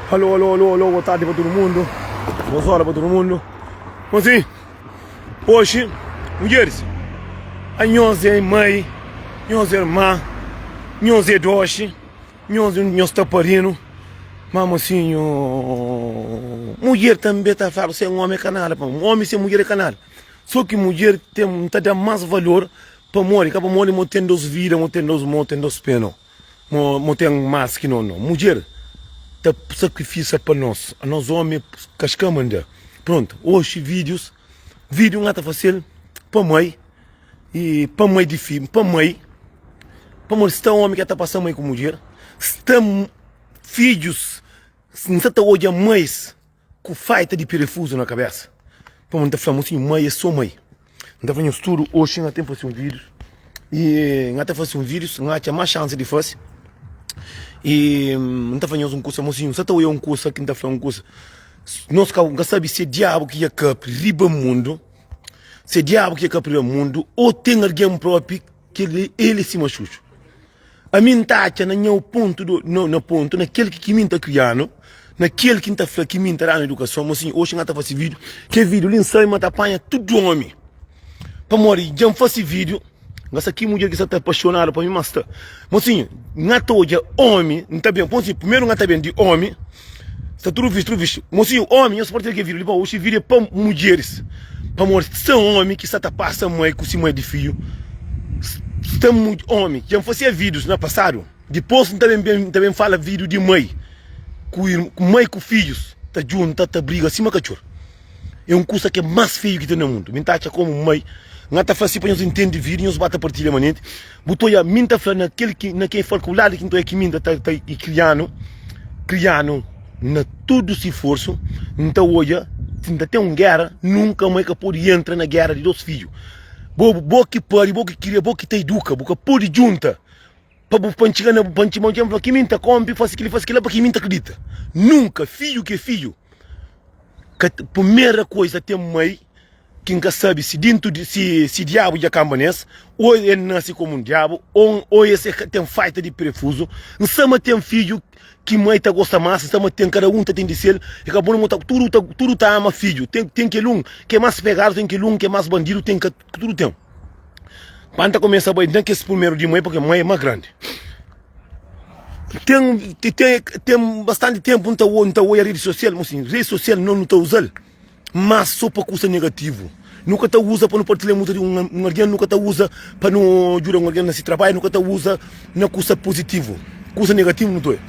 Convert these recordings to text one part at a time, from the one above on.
Alô, alô, alô, alô, boa tarde pa tudu mundu Boas horas pa tudu mundu Mozinho, oxi, mudjeris Anhos é mai, nhos é irmã Nhos é doxi, nhos, nhos ta parinu Ma mozinho, mudjer tanbe ta fladu sen omi é ka nada pa Omi sen mudjer é ka nada So ki mudjer ten, ta da mas valor pamodi Ka pamodi mo ten dos vida, mo ten dos mo, ten dos pé, no Mo mo ten mas ki no no mudjer ta sakrifisa pa nos anos omi kaska manda pronto oxi videos video nha ta fasel pa mai e pa mai di fi pa mai pamodi sta omi ka ta pasa mai ku mudjer sta fidjus nsa ta odja mais Ku faita di pirefuzu na kabesa Pamodi N ta fla mosinhu mai é so mai N ta fla nhos tudu oxi N ten fase un vídiu E N ta fase un vídiu N atxa más xansi di fase E N ta fla nhos un kusa mosinhu N sa ta oia un kusa ki N ta fla un kusa Nos ka N ka sabe si é diabu ki dja kapri riba mundu Si é diabu ki dja kapri riba mundu Ô ten algen propi ki el é sima xuxu Ami N ta atxa na nha pontu do, no, na pontu, na kel ki mi N ta krianu, na kel ki N ta fla ki mi N ta danu edukason, mo sin, oxi N ta fasi vídiu, ke vídiu li N sabe ma ta panha tudu omi, pamodi dja N fasi vídiu, N ka sa ki mudjer ki sa ta apaxonadu pa mi, ma sta, mo sin, N ta odja omi, N ta ben, mo sin, primeru N ta ben di omi, Sta tudu vistu, tudu vistu. Mosinhu, omi, nhos partilha kel vídiu li pa oxi vídiu é pa mudjeris. Pamodi sta omi ki sta ta pasa mai ku si mai di fidju. Sta omi, dja N fasia vídius na pasadu. Dipôs N ta ben ben, N ta ben fala vídiu di mai ku mai ku fidjus ta djunta ta briga sima katxor. É un kusa ki é más feiu ki ten na mundu. Mi N ta atxa komu mai, N ta fla si pa nhos intende vídiu, nhos ba ta partilha manenti. Bu ta oia, mi N ta fla na kel ki, na ken fla ku ladu ki N ta oia ki mi N ta ta i krianu, krianu na tudu si forsu, N ta oia si N ta ten un géra, nunka mai ka pode entra na géra di dos fidju. Bo, bo ki pari, bo ki kria, bo ki ta iduka, bu ka pode djunta pa bu pa N txiga na bu, pa N txiga N fla ki mi N ta konpi, fasi kili, fasi kila, pa ki mi N ta kridita. Nunka, fidju ki é fidju, ka, pumera koisa ten mai. ki N ka sabe si dintu di si si diabu dja kanba nes, o el nase komu un diabu, o o es e ten faita di prefuzu. N sa ma ten fidju ki mai ta gosta mas, N sa ma ten kada un ta ten di sel, e ka bon mo ta tudu ta tudu ta ama fidju. Ten ten kel un ki é mas pegadu, ten kel un ki é mas bandidu, ten ka tudu ten. Pa N ta kumesa bai na kes primeru di mai, purki mai é mas grandi. Ten ten ten bastanti tenpu N ta N ta oia redi sosial, mosinhu, redi sosial no nu ta uzal. Má sô pa kusa negativu. Nu ka ta uza pa nu partilha muta di un algen, nu ka ta uza pa nu djuda un algen na se trabadju, nu ka ta uza na kusa puzitivu. Kusa negativu nu ta oja.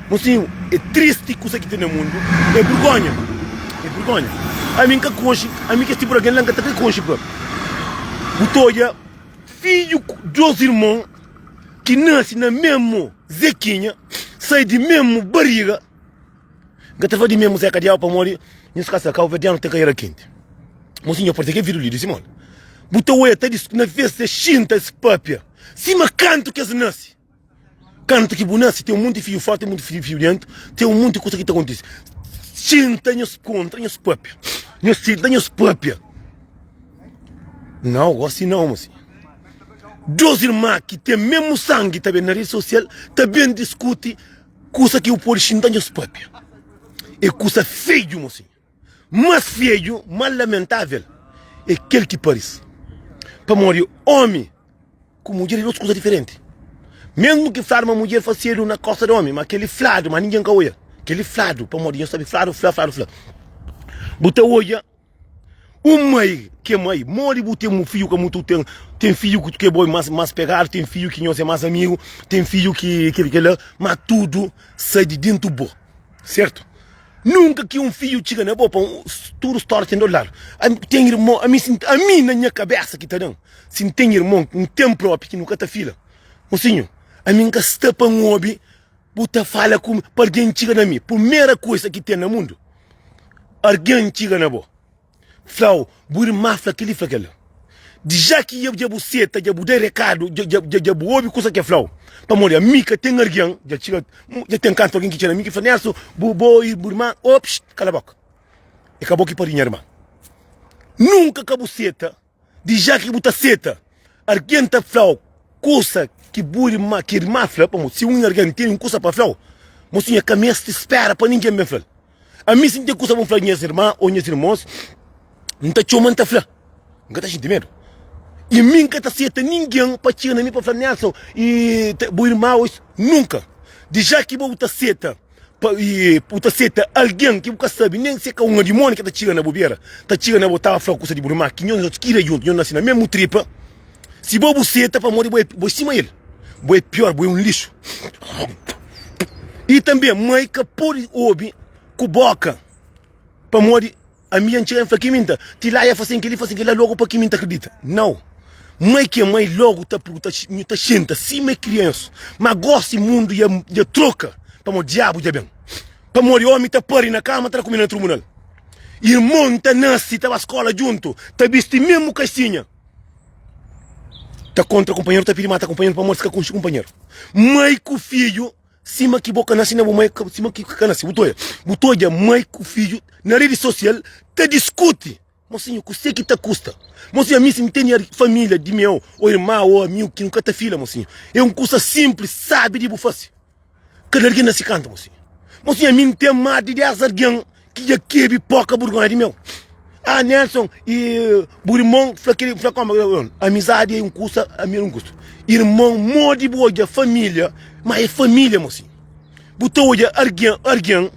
Mosinhu, é tristi kusa ki ten na mundu, é burgonha, é burgonha. Ami N ka konxe, ami kes tipu di algen la N ka ta kre konxe propi. Bu ta odja fidju ku dos irmon ki nase na mésmu zekinha, sai di mésmu bariga. N ka ta fla di memu Zeka Diabu pamodi nhos ka sa kauverdianu ten kaera kenti. Mosinho parse ke vidu li di Simon. Bu ta oia ta dis na ves es xinta es papia sima kantu ki es nase. Kantu ki bu nase ten un monti fiju fora ten un monti fiju dentu ten un monti kusa ki ta kontise. Xinta nhos kontra nhos papia. Nhos xinta nhos papia. Nau gosi nau mosinho. Dos irma ki ten memu sangi ta ben na redi sosial ta ben diskuti Kusa ki bu pode xinta nhos papia é kusa fedju mosinhu. Mas fedju, mas lamentavel é kel ki paris. Pamodi omi ku mudjer é dos kusa diferenti. Mesmu ki fladu ma mudjer fasedu na kosta di omi, ma keli fladu, ma ningen ka oia. Keli fladu, pamodi nhos sabe fladu fla, fladu fla. Bu ta oia. Un mai ki é mai, modi bu ten un fidju ka mutu ten ten fidju ki ke bo é mas mas pegadu, ten fidju ki nhos é mas amigu, ten fidju ki kel kela, ma tudu sai di dentu bo, sertu? Nunka ki un fidju txiga na bo pa un tudu stória ten dos ladu. Ami ten irmon, ami si ami na nha kabesa ki ta dan, si N ten irmon, N ten propi ki nu ka ta fila. Mosinhu, ami N ka sta pa N obi bu ta fala ku mi pa algen txiga na mi. Purmera kuza ki ten na mundu. Argen txiga na bo, fla-u, Bu irma fla kel-li, fla kel-la. Dja ki dja bu seta, dja bu da rekadu, dja bu obi kusa ki el fla-u. Pamodi ami ka ten argen, dja txiga, dja ten kantu algen ki txiga na mi ki fla, Nelson, bu bo bu irma, ops, kala boka. É ka bo ki pari nha irma. Nunka ka bu seta. Di ja ki bu ta seta argen ta fla-u kusa ki bu irma, ki irma fla, pamodi si un argen tene un kusa pa fla-u, Mosinha ka meste spera pa ningen ben fla-l. Ami si N ten kusa pa N fla nhas irma ô nhas irmons, N ta txoma N ta fla. N ka ta xinti medu. I mi N ka ta seta ningen pa txiga na mi pa fla, Nelson, i bu irma ô isu. Nunka! Dja ki bo bu ta seta pa i bu ta seta algen ki bu ka sabe nen si é ka un dimóni ki ta txiga na bu bera, ta txiga na bo ta fla kusa di bu irma ki nhos kria djuntu, nhos nase na mésmu tripa. Si bo bu seta pamodi bo é bo é sima el, bo é pior, bo é un lixu. I tanbe mai ka pode obi ku boka pamodi ami dja N txiga N fla ki mi N ta ti la e fasen keli fasen kela logu pa ki mi N ta kridita. Nau, mai ki é mai logu ta ta ta xinta sima é kriansa. Ma gosi mundu dja dja troka pamodi diabu dja ben. Pamodi omi ta pari na kama ta da kumida na tribunal. Irmon ta nasi ta ba skola djuntu ta bisti mesmu kaixinha. Ta kontra kunpanheru, ta pidi mata kunpanheru pamodi es ka konxe kunpanheru. Mai ku fidju, sima ki bo ka nase na bu mai, sima ki ka nase. Bu ta odja, bu ta odja mai ku fidju na redi sosial ta diskuti. Mosinhu, kuse ki ta kusta? Mosinhu, ami si N tene familia di meu, o irma, o amigu ki nu ka ta fila, mosinhu, é un kusa sinplis, sabi di bu fase. Kada algen na si kantu, mosinhu. Mosinhu, ami N ten más di 10 algen ki dja kebe poka burgonha di meu. Ah, Nelson, i bu irmon fla kel, fla koma, amizadi é un kusa, ami é un kusa. Irmon, modi bu odja família, ma é família, mosinhu. Bu ta odja algen, algen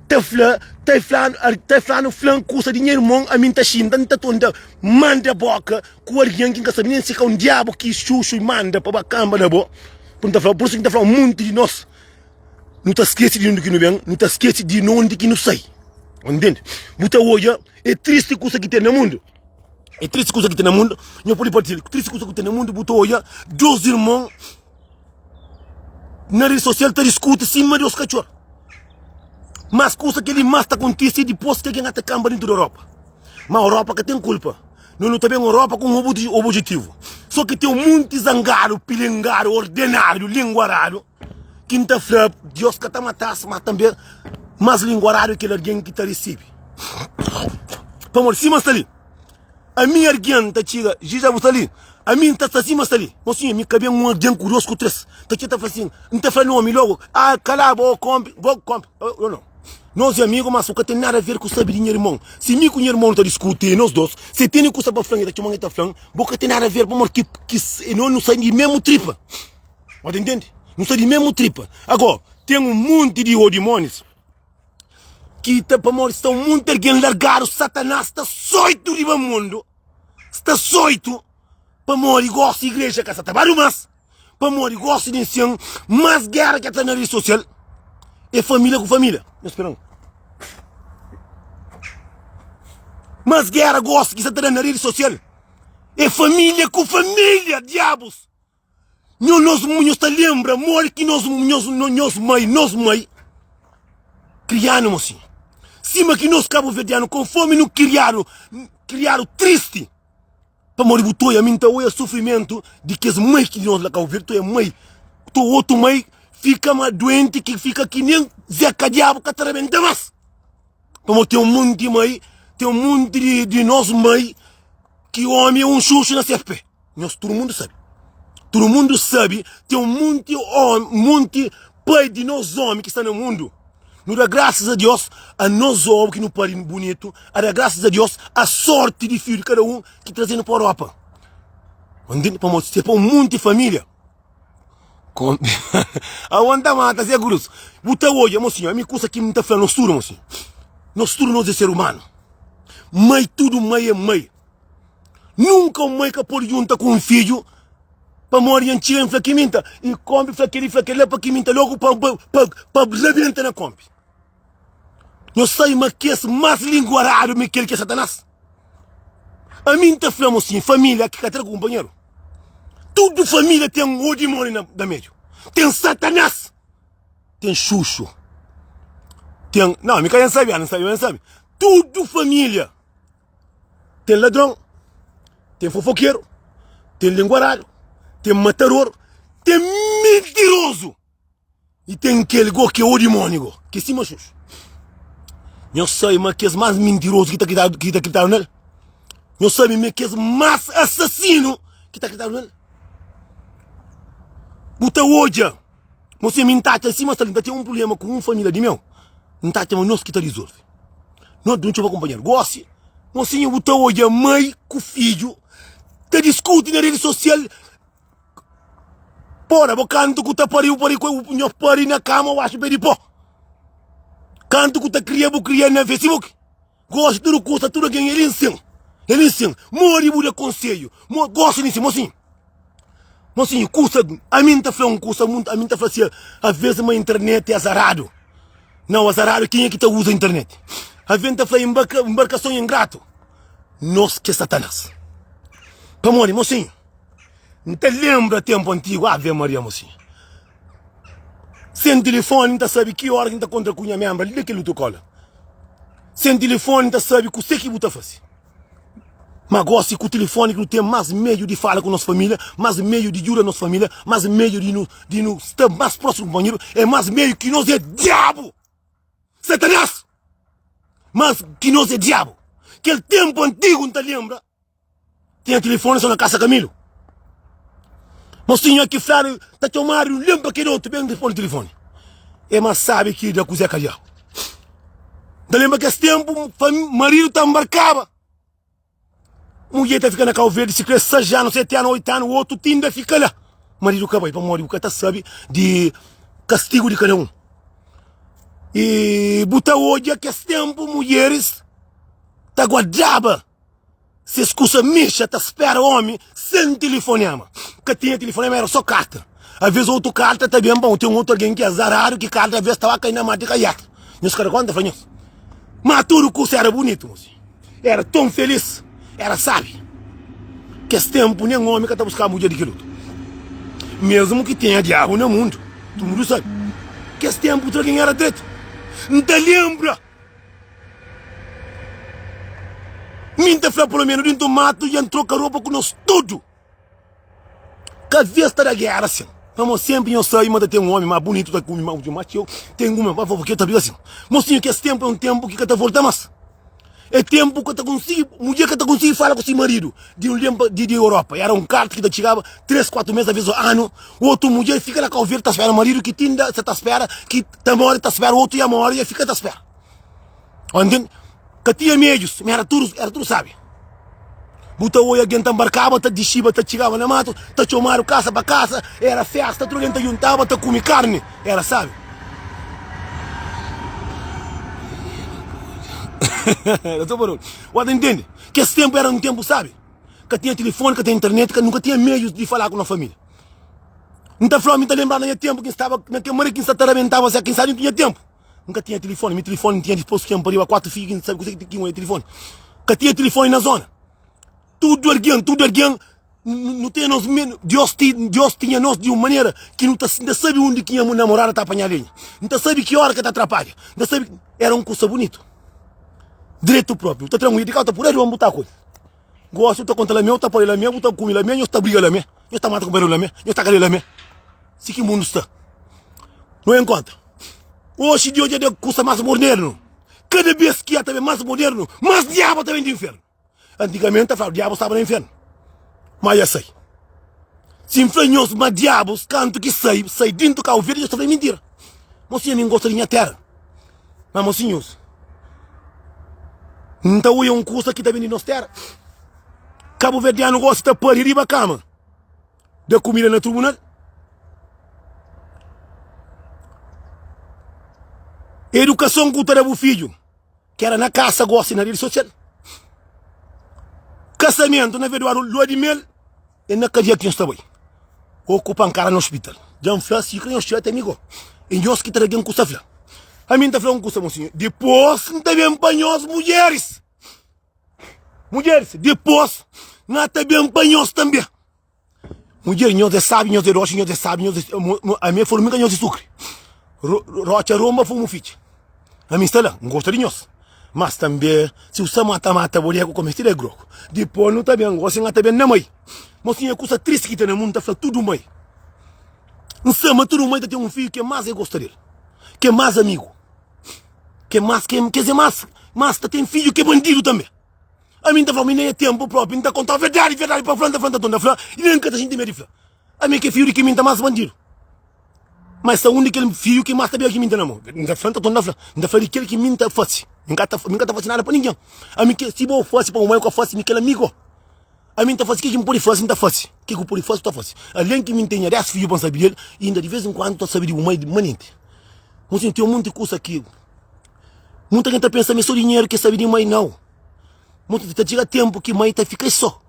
ta fla, ta fla, ta fla-nu, fla-m kusa di nha irmon, ami N ta xinta, N ta ta manda boka ku algen ki N ka sabe nen si ka un diabu ki xuxu manda pa ba kanba na bo. Pur ta fla, pur isu ki N ta fla, munti di nos nu ta skese di undi ki nu ben, nu ta skese di undi ki nu sai. Ntende? Bu ta odja, é tristi kusa ki ten na mundu. É tristi kusa ki ten na mundu. Nho pode partilha. Tristi kusa ki ten na mundu, bu ta odja dos irmon na rede sosial ta diskuti sima dos katxor. Mas kusa kel-li mas ta kontise é dipôs ki algen ta kanba dentu di Europa. Ma Europa ka ten kulpa. No nu ta ben Europa ku un objetivu. So ki ten un munti zangadu, pilingadu, ordenadu, linguaradu ki N ta fla Dios ka ta matas, ma tanbe mas linguaradu é kel algen ki ta resebe. Pamodi sima sta li, ami algen ta txiga, Jiza bu sta li, ami N ta sta sima sta li. Mosinhu, mi ka ben un algen ku dos ku tres ta txiga ta fla sin, N ta fla nomi logu, ah kala bo konpi, bo konpi, oh no. Nos é amigu, mas su ka ten nada a ver ku sabe di nha irmon. Si mi ku nha irmon nu ta diskuti, é nos dos. Si el tene kusa pa fla-m, el ta txoma-m, el ta fla-m, Bo ka ten nada a ver, pamodi ki, ki nos nu sai di mesmu tripa. Bo ta intende? Nu sai di mesmu tripa. Agora, ten un monti di odimonis ki ta, pamodi sta un monti algen largadu, Satanás sta soitu riba mundu, sta soitu, pamodi gosi igreja ka sta ta badu mas. Pamodi gosi di nsin mas gera ki ta na redi sosial é família ku família. Nhos spera-m. Mas gera gosi ki sa ta da na redi sosial é família ku família, diabus. Nho nos nhos ta lembra modi ki nos nhos nhos mai nos mai krianu mosinhu. Sima ki nos kabuverdianu konformi nu kriadu kriadu tristi. Pamodi bu ta oia mi, N ta oia sufrimentu di kes mai ki di nos la Kabu Verdi, ta oia mai, ta otu mai fika ma duenti ki fika ki nen Zé ka diabu ka ta rabenta mas. Pamodi ten un monti mai, ten un monti di, di nos mai ki omi é un xuxu na ses pé. Nhos tudu mundu sabe. Tudu mundu sabe ten un monti omi, monti pai di nos omi ki sta na mundu. Nu da grasas a Dios a nos obu ki nu pari bunitu, a da grasas a Dios a sorti di fidju di kada un ki traze-nu pa Europa. Ntende? Pamodi se pa un monti familia Aguanta mata Zé Cruz. Bu ta odja, mosinhu, ami kusa ki N ta fla nos tudu, mosinhu. Nos tudu nos é ser umanu. Mai, tudu mai é mai. Nunka un mai ka pode djunta ku un fidju pamodi N txiga N fla ki mi N ta i konpi fla kel-li fla kel-la pa ki mi N ta logu pa pa pa rabenta na konpi. Nhos sabe ma kes más linguaradu mi kel ki é Satanás. Ami N ta fla mosinhu, família ki ka tra ku kunpanheru. Tudu família ten o dimóni na na medu. Ten Satanás, ten xuxu, ten. Não, mi ka N sabe, N sabe, N sabe. Tudu família. Ten ladron, ten fofokeru, ten linguaradu, ten matador, ten mintirozu i ten kel go ki é o dimóni go, ki é sima xuxu. Nhos sabe ma kes más mintirozu ki ta kritadu, ki ta kritadu nel? Nhos sabe ma kes más asasinu ki ta kritadu nel? Bu ta odja. Mosinhu, mi N ta atxa sima sta li, N ta ten un prubléma ku un família di meu, N ta atxa ma nos ki ta rizolve. Nos nu txoma kunpanheru. Gósi, mosinhu, bu ta odja mai ku fidju ta diskuti na redi sosial. Pora, bo kantu ku ta pari, bu pari ku nho pari na kama, bu atxa pé di pó. Kantu ku ta kria, bu kria na Facebook. Gosi tudu kusa, tudu algen, el insin, el insin. Modi bu da konselhu, mo gosi di insin, mosinhu. Mosinhu, kusa, ami N ta fla un kusa, ami N ta fla si, aves ma internet é azaradu. Nau, azaradu é kenha ki ta uza internet. Aves N ta fla embarkason ingratu, nos ki é satanas. Pamodi, mosinhu, N ta lenbra tenpu antigu, ave Maria, mosinhu. Sen tilifoni N ta sabe ki ora ki N ta kontra ku nha menbra li na kel otu kola. Sen tilifoni N ta sabe kuse ki bu ta fase. Ma gosi ku tilifoni ki nu ten mas meiu di fala ku nos familia, mas meiu di djuda nos familia, mas meiu di nu di nu sta mas prosimu ku kunpanheru, e mas meiu ki nos é diabu! Satanas! Mas ki nos é diabu! Kel tenpu antigu N ta lenbra. Tinha tilifoni so na kasa Kamilu. Mosinhu ki fladu ta txomadu un len pa kel otu ben risponde tilifoni. E mas sabi ki da kuze kadiau. Ta lenbra kes tenpu maridu ta nbarkaba. Mudjer ta fika na Kau Verdi si kre 6 anu, 7 anu, 8 anu, otu tinda fika la. Maridu ka bai pamodi bu ka ta sabi di kastigu di kada un. E bu ta odja kes tenpu mudjeris ta guardaba. Ses kusa mixa ta spera omi sen tilifonema. Ka tinha tilifonema, era so karta. Aves otu karta ta ben pa un ten otu algen ki azaradu ki karta aves ta ba kai na mar di kaiak. Nhos ka da konta fla nhos. Ma tudu kusa era bunitu mosi. Era ton felis, era sabi. Kes tenpu nen omi ka ta buskaba mudjer di kel otu. Mesmu ki tinha diabu na mundu, tudu mundu sabi. Kes tenpu tudu algen era dretu. N ta lenbra. Mi N ta fla pelo menu dintu matu dja N troka ropa ku nos tudu. Ka vez ta da gera sin. Pamodi senpri nhos sabe ma ta ten omi ma bunitu ta kume ma ma txeu ten uma ma porque ta briga sin. Mosinhu kes tenpu é un tenpu ki ka ta volta mas. É tenpu ka ta konsigi mudjer ka ta konsigi fala ku si maridu di un len di di Europa. Era un karta ki ta txigaba 3, 4 mes aves anu. Otu mudjer fika na Kau Verdi ta spera maridu ki tinda sa ta spera ki ta mori ta spera otu ya mori ya fika ta spera. Ntende? Ka tinha medjus, ma era tudu, era tudu sabi. Bu ta oia algen ta nbarkaba, ta dixiba, ta txigaba na matu, ta txomadu kasa pa kasa, era festa, tudu algen ta juntaba, ta kume karni, era sabi. Bo ta ntende? Kes tenpu era un tenpu sabi. Ka tinha tilifoni, ka tinha internet, ka nunka tinha meius di fala ku no familia. N ta fla, mi ta lenbra na nha tenpu ki N staba na kel manera ki N sta ta rabentaba, se ki N sabi N tinha tenpu. N ka tinha tilifoni, mi tilifoni N tinha dipôs ki N pariba 4 fidju ki N sabe kuzê ki ki é tilifoni. Ka tinha tilifoni na zona. Tudu algen, tudu algen nu ten nos Deus ti Deus tinha nos di un manera ki nu ta N ta sabe undi ki nha namorada ta panha lenha. N ta sabe ki ora ki ta atrapadja. N ta sabe era un kusa bunitu. Dretu propi. Bu ta tra un di kau ta pura di bu ta koi. Gosi bu ta konta la meu, ta pari la meu, bu ta kume la meu, nhos ta briga la meu, nhos ta mata kunpanheru la meu, nhos ta kade la meu. Si ki mundu sta. Nu enkontra. Oxi di odja da kusa mas modernu. Kada bes ki ya ta ben mas modernu, mas diabu ta ben di infernu. Antigamenti ta fladu diabu staba na infernu, ma ya sai. Si N fla nhos ma diabu kantu ki sai, sai dintu Kau Verdi, nhos ta fla é mintira. Mosinhu, ami N gosta di nha tera. Ma mosinhus, N ta oia un kusa ki ta ben di nos tera. Kabuverdianu gosi ta pari riba kama. Da kumida na tribunal. Edukason ku ta da bu fidju, ki era na kasa gosi na redi sosial. Kasamentu na veduadu lua di mel é na kadia ki nhos ta bai. Ô ku pankada na ospital. Dja N fla si kre nhos txeu ate mi go. É nhos ki ta da gen kusa fla. Ami N ta fla un kusa mosinhu, dipôs N ta ben pa nhos mudjeris. Mudjeris, dipôs N ta ben pa nhos tanbê. Mudjer, nhos é sabi, nhos é doxi, nhos é sabi, nhos é... Ami é formiga, nhos é sukri. Rotxa romba, fumu fitxa. Ami sta la, N gosta di nhos. Mas tanbê, si bu sta mata-mata boneku, ku meste da grogu. Dipôs nu ta ben, gosi N ta ben na mai. Mosinhu, é kusa tristi ki ten na mundu, ta fla tudu mai. N sta ma tudu mai ta ten un fidju ke más e gosta del, ke más amigu, ke más, ke, ke é más, mas ta ten fidju ke bandidu tanbê. Ami N ta fla, mi na nha tenpu propi N ta kontau verdadi, verdadi pa fla, N ta fla, N ta torna fla, i nen N ka ta xinti medu di fla. Ami ke fidju di ki mi N ta más bandidu. Ma sta un di kel fiju ki mas ta bia ki mi nta na mo. N ta fla, n ta torna fla, n ta fla di kel ki mi nta fasi. Mi ka ta, mi ka ta fasi nada pa ningen. Ami ke, si bo fasi pa bo mai, bu ka fasi mi kel amigu. Ami nta fasi ke ki mi pudi fasi, nta fasi. Ke ku pudi fasi, ta fasi. Alen ki mi nta nha des fiju pa n sabi del, inda di ves en kuandu ta sabi di bu mai di manenti. Mo sin, ten monti kusa ki munta ken ta pensa ma é so dinheru ke sabi di mai, nau. Monti ta txiga tempu ki mai ta fika so.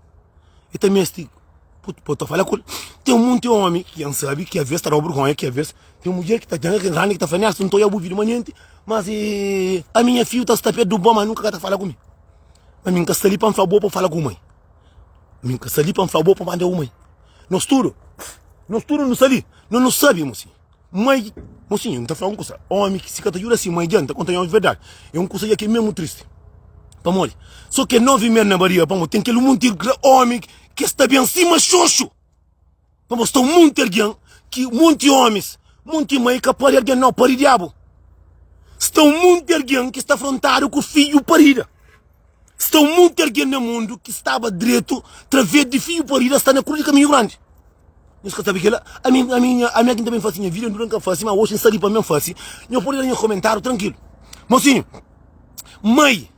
E ta mesti pa ta fala ku el. Ten monti omi ki N sabi ki aves ta dau burgonha, ki aves ten mudjer ki ta ten ki grandi ki ta fla, Nelson, N ta oia bu vida manenti, mas ami nha fiju ta sta pertu di bo, ma nunka ka ta fala ku mi. Ma mi N ka sta li pa N fla bo pa fala ku mai. Mi N ka sta li pa N fla bo pa manda bu mai. Nos tudu, nos tudu nu sta li, no nu sabi, mosinhu. Mai, mosinhu, N ta fla un kusa, omi ki si ka ta djuda si mai dja, N ta konta nhos verdadi, é un kusa dja ki é mesmu tristi. Pamodi? So ke 9 mes na bariga, pamodi ten kel munti omi ki sta ben sima xoxu. Pamodi sta un munti algen ki munti omis, munti mai ka pari algen nau, pari diabu. Sta un munti algen ki sta afrontadu ku fidju parida. Sta un monti algen na mundu ki staba dretu traves di fiju parida sta na krus di kaminhu grandi. Nhos ka sabe kela? Ami, ami, ami é ki N ta ben fase nha vida, N dura N ka fase, ma oxi N sta li pa mi N fase. Nhos pode da nhos komentáriu trankilu. Mosinhu, mai,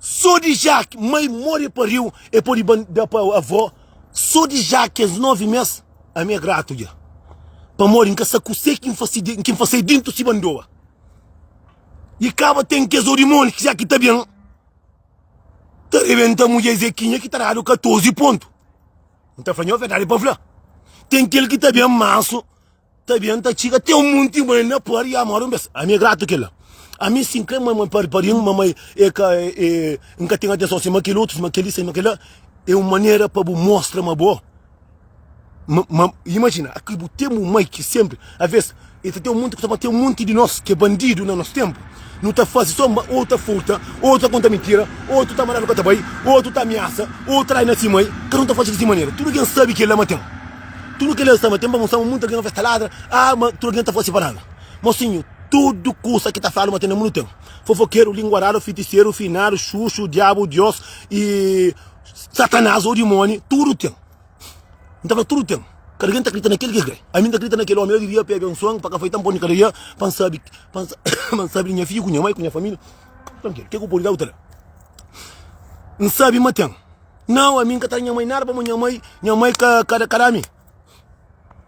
so di ja ki mai more pariu, e pode ban da pa avó, so di ja kes 9 mes, ami é gratu dja. Pamodi N ka sa kuse ki N fase, ki N fase dintu si bandoa. I kaba ten kes orimoni ki ja ki ta ben ta rebenta mudjer Zekinha ki ta dadu 14 pontu. N ta fla nho verdadi pa fla. Ten kel ki ta ben mansu, ta ben ta txiga ten un munti mãe na pari ya mora un bes. Ami é gratu kela. Ami si N kre mamãe pari parin, mamãe e ka e N ka ten atenson sima kel otu, sima kel li, sima kel la. É un manera pa bu mostra ma bo Ma, ma, imajina, aki bu ten un mai ki senpri, aves, e ta ten un monti kusa, ma ten un monti di nos ki é bandidu na nos tenpu. Nu ta faze so, ou ta furta, ou ta konta mintira, ou ta manda nu ka ta bai, ou ta amiasa, ou trai na si mai. Kada un ta faze di si manera. Tudu algen sabe kel-la ma ten. Tudu kel-la sta ma ten pa mostra ma monti algen aves ta ladra, ah, ma tudu algen ta faze pa nada. Mosinhu, tudu kusa ki ta fladu ma ten na mundu ten. Fofokeru, linguaradu, fitiseru, finadu, xuxu, diabu, dios i Satanás ou dimoni, tudu ten. N ta fla tudu ten. Kada algen ta kridita na kel ki el kre. Ami N ta kridita na kel omi la di dia pa e abensuan, pa ka faita N pode kada dia pa N sabi, pa N sabi di nha fidju ku nha mai ku nha familia. Trankilu, ke ku pode da bu ta da. N sabi ma ten. Nau, ami N ka ta da nha mai nada pamodi nha mai, nha mai ka ka da ami.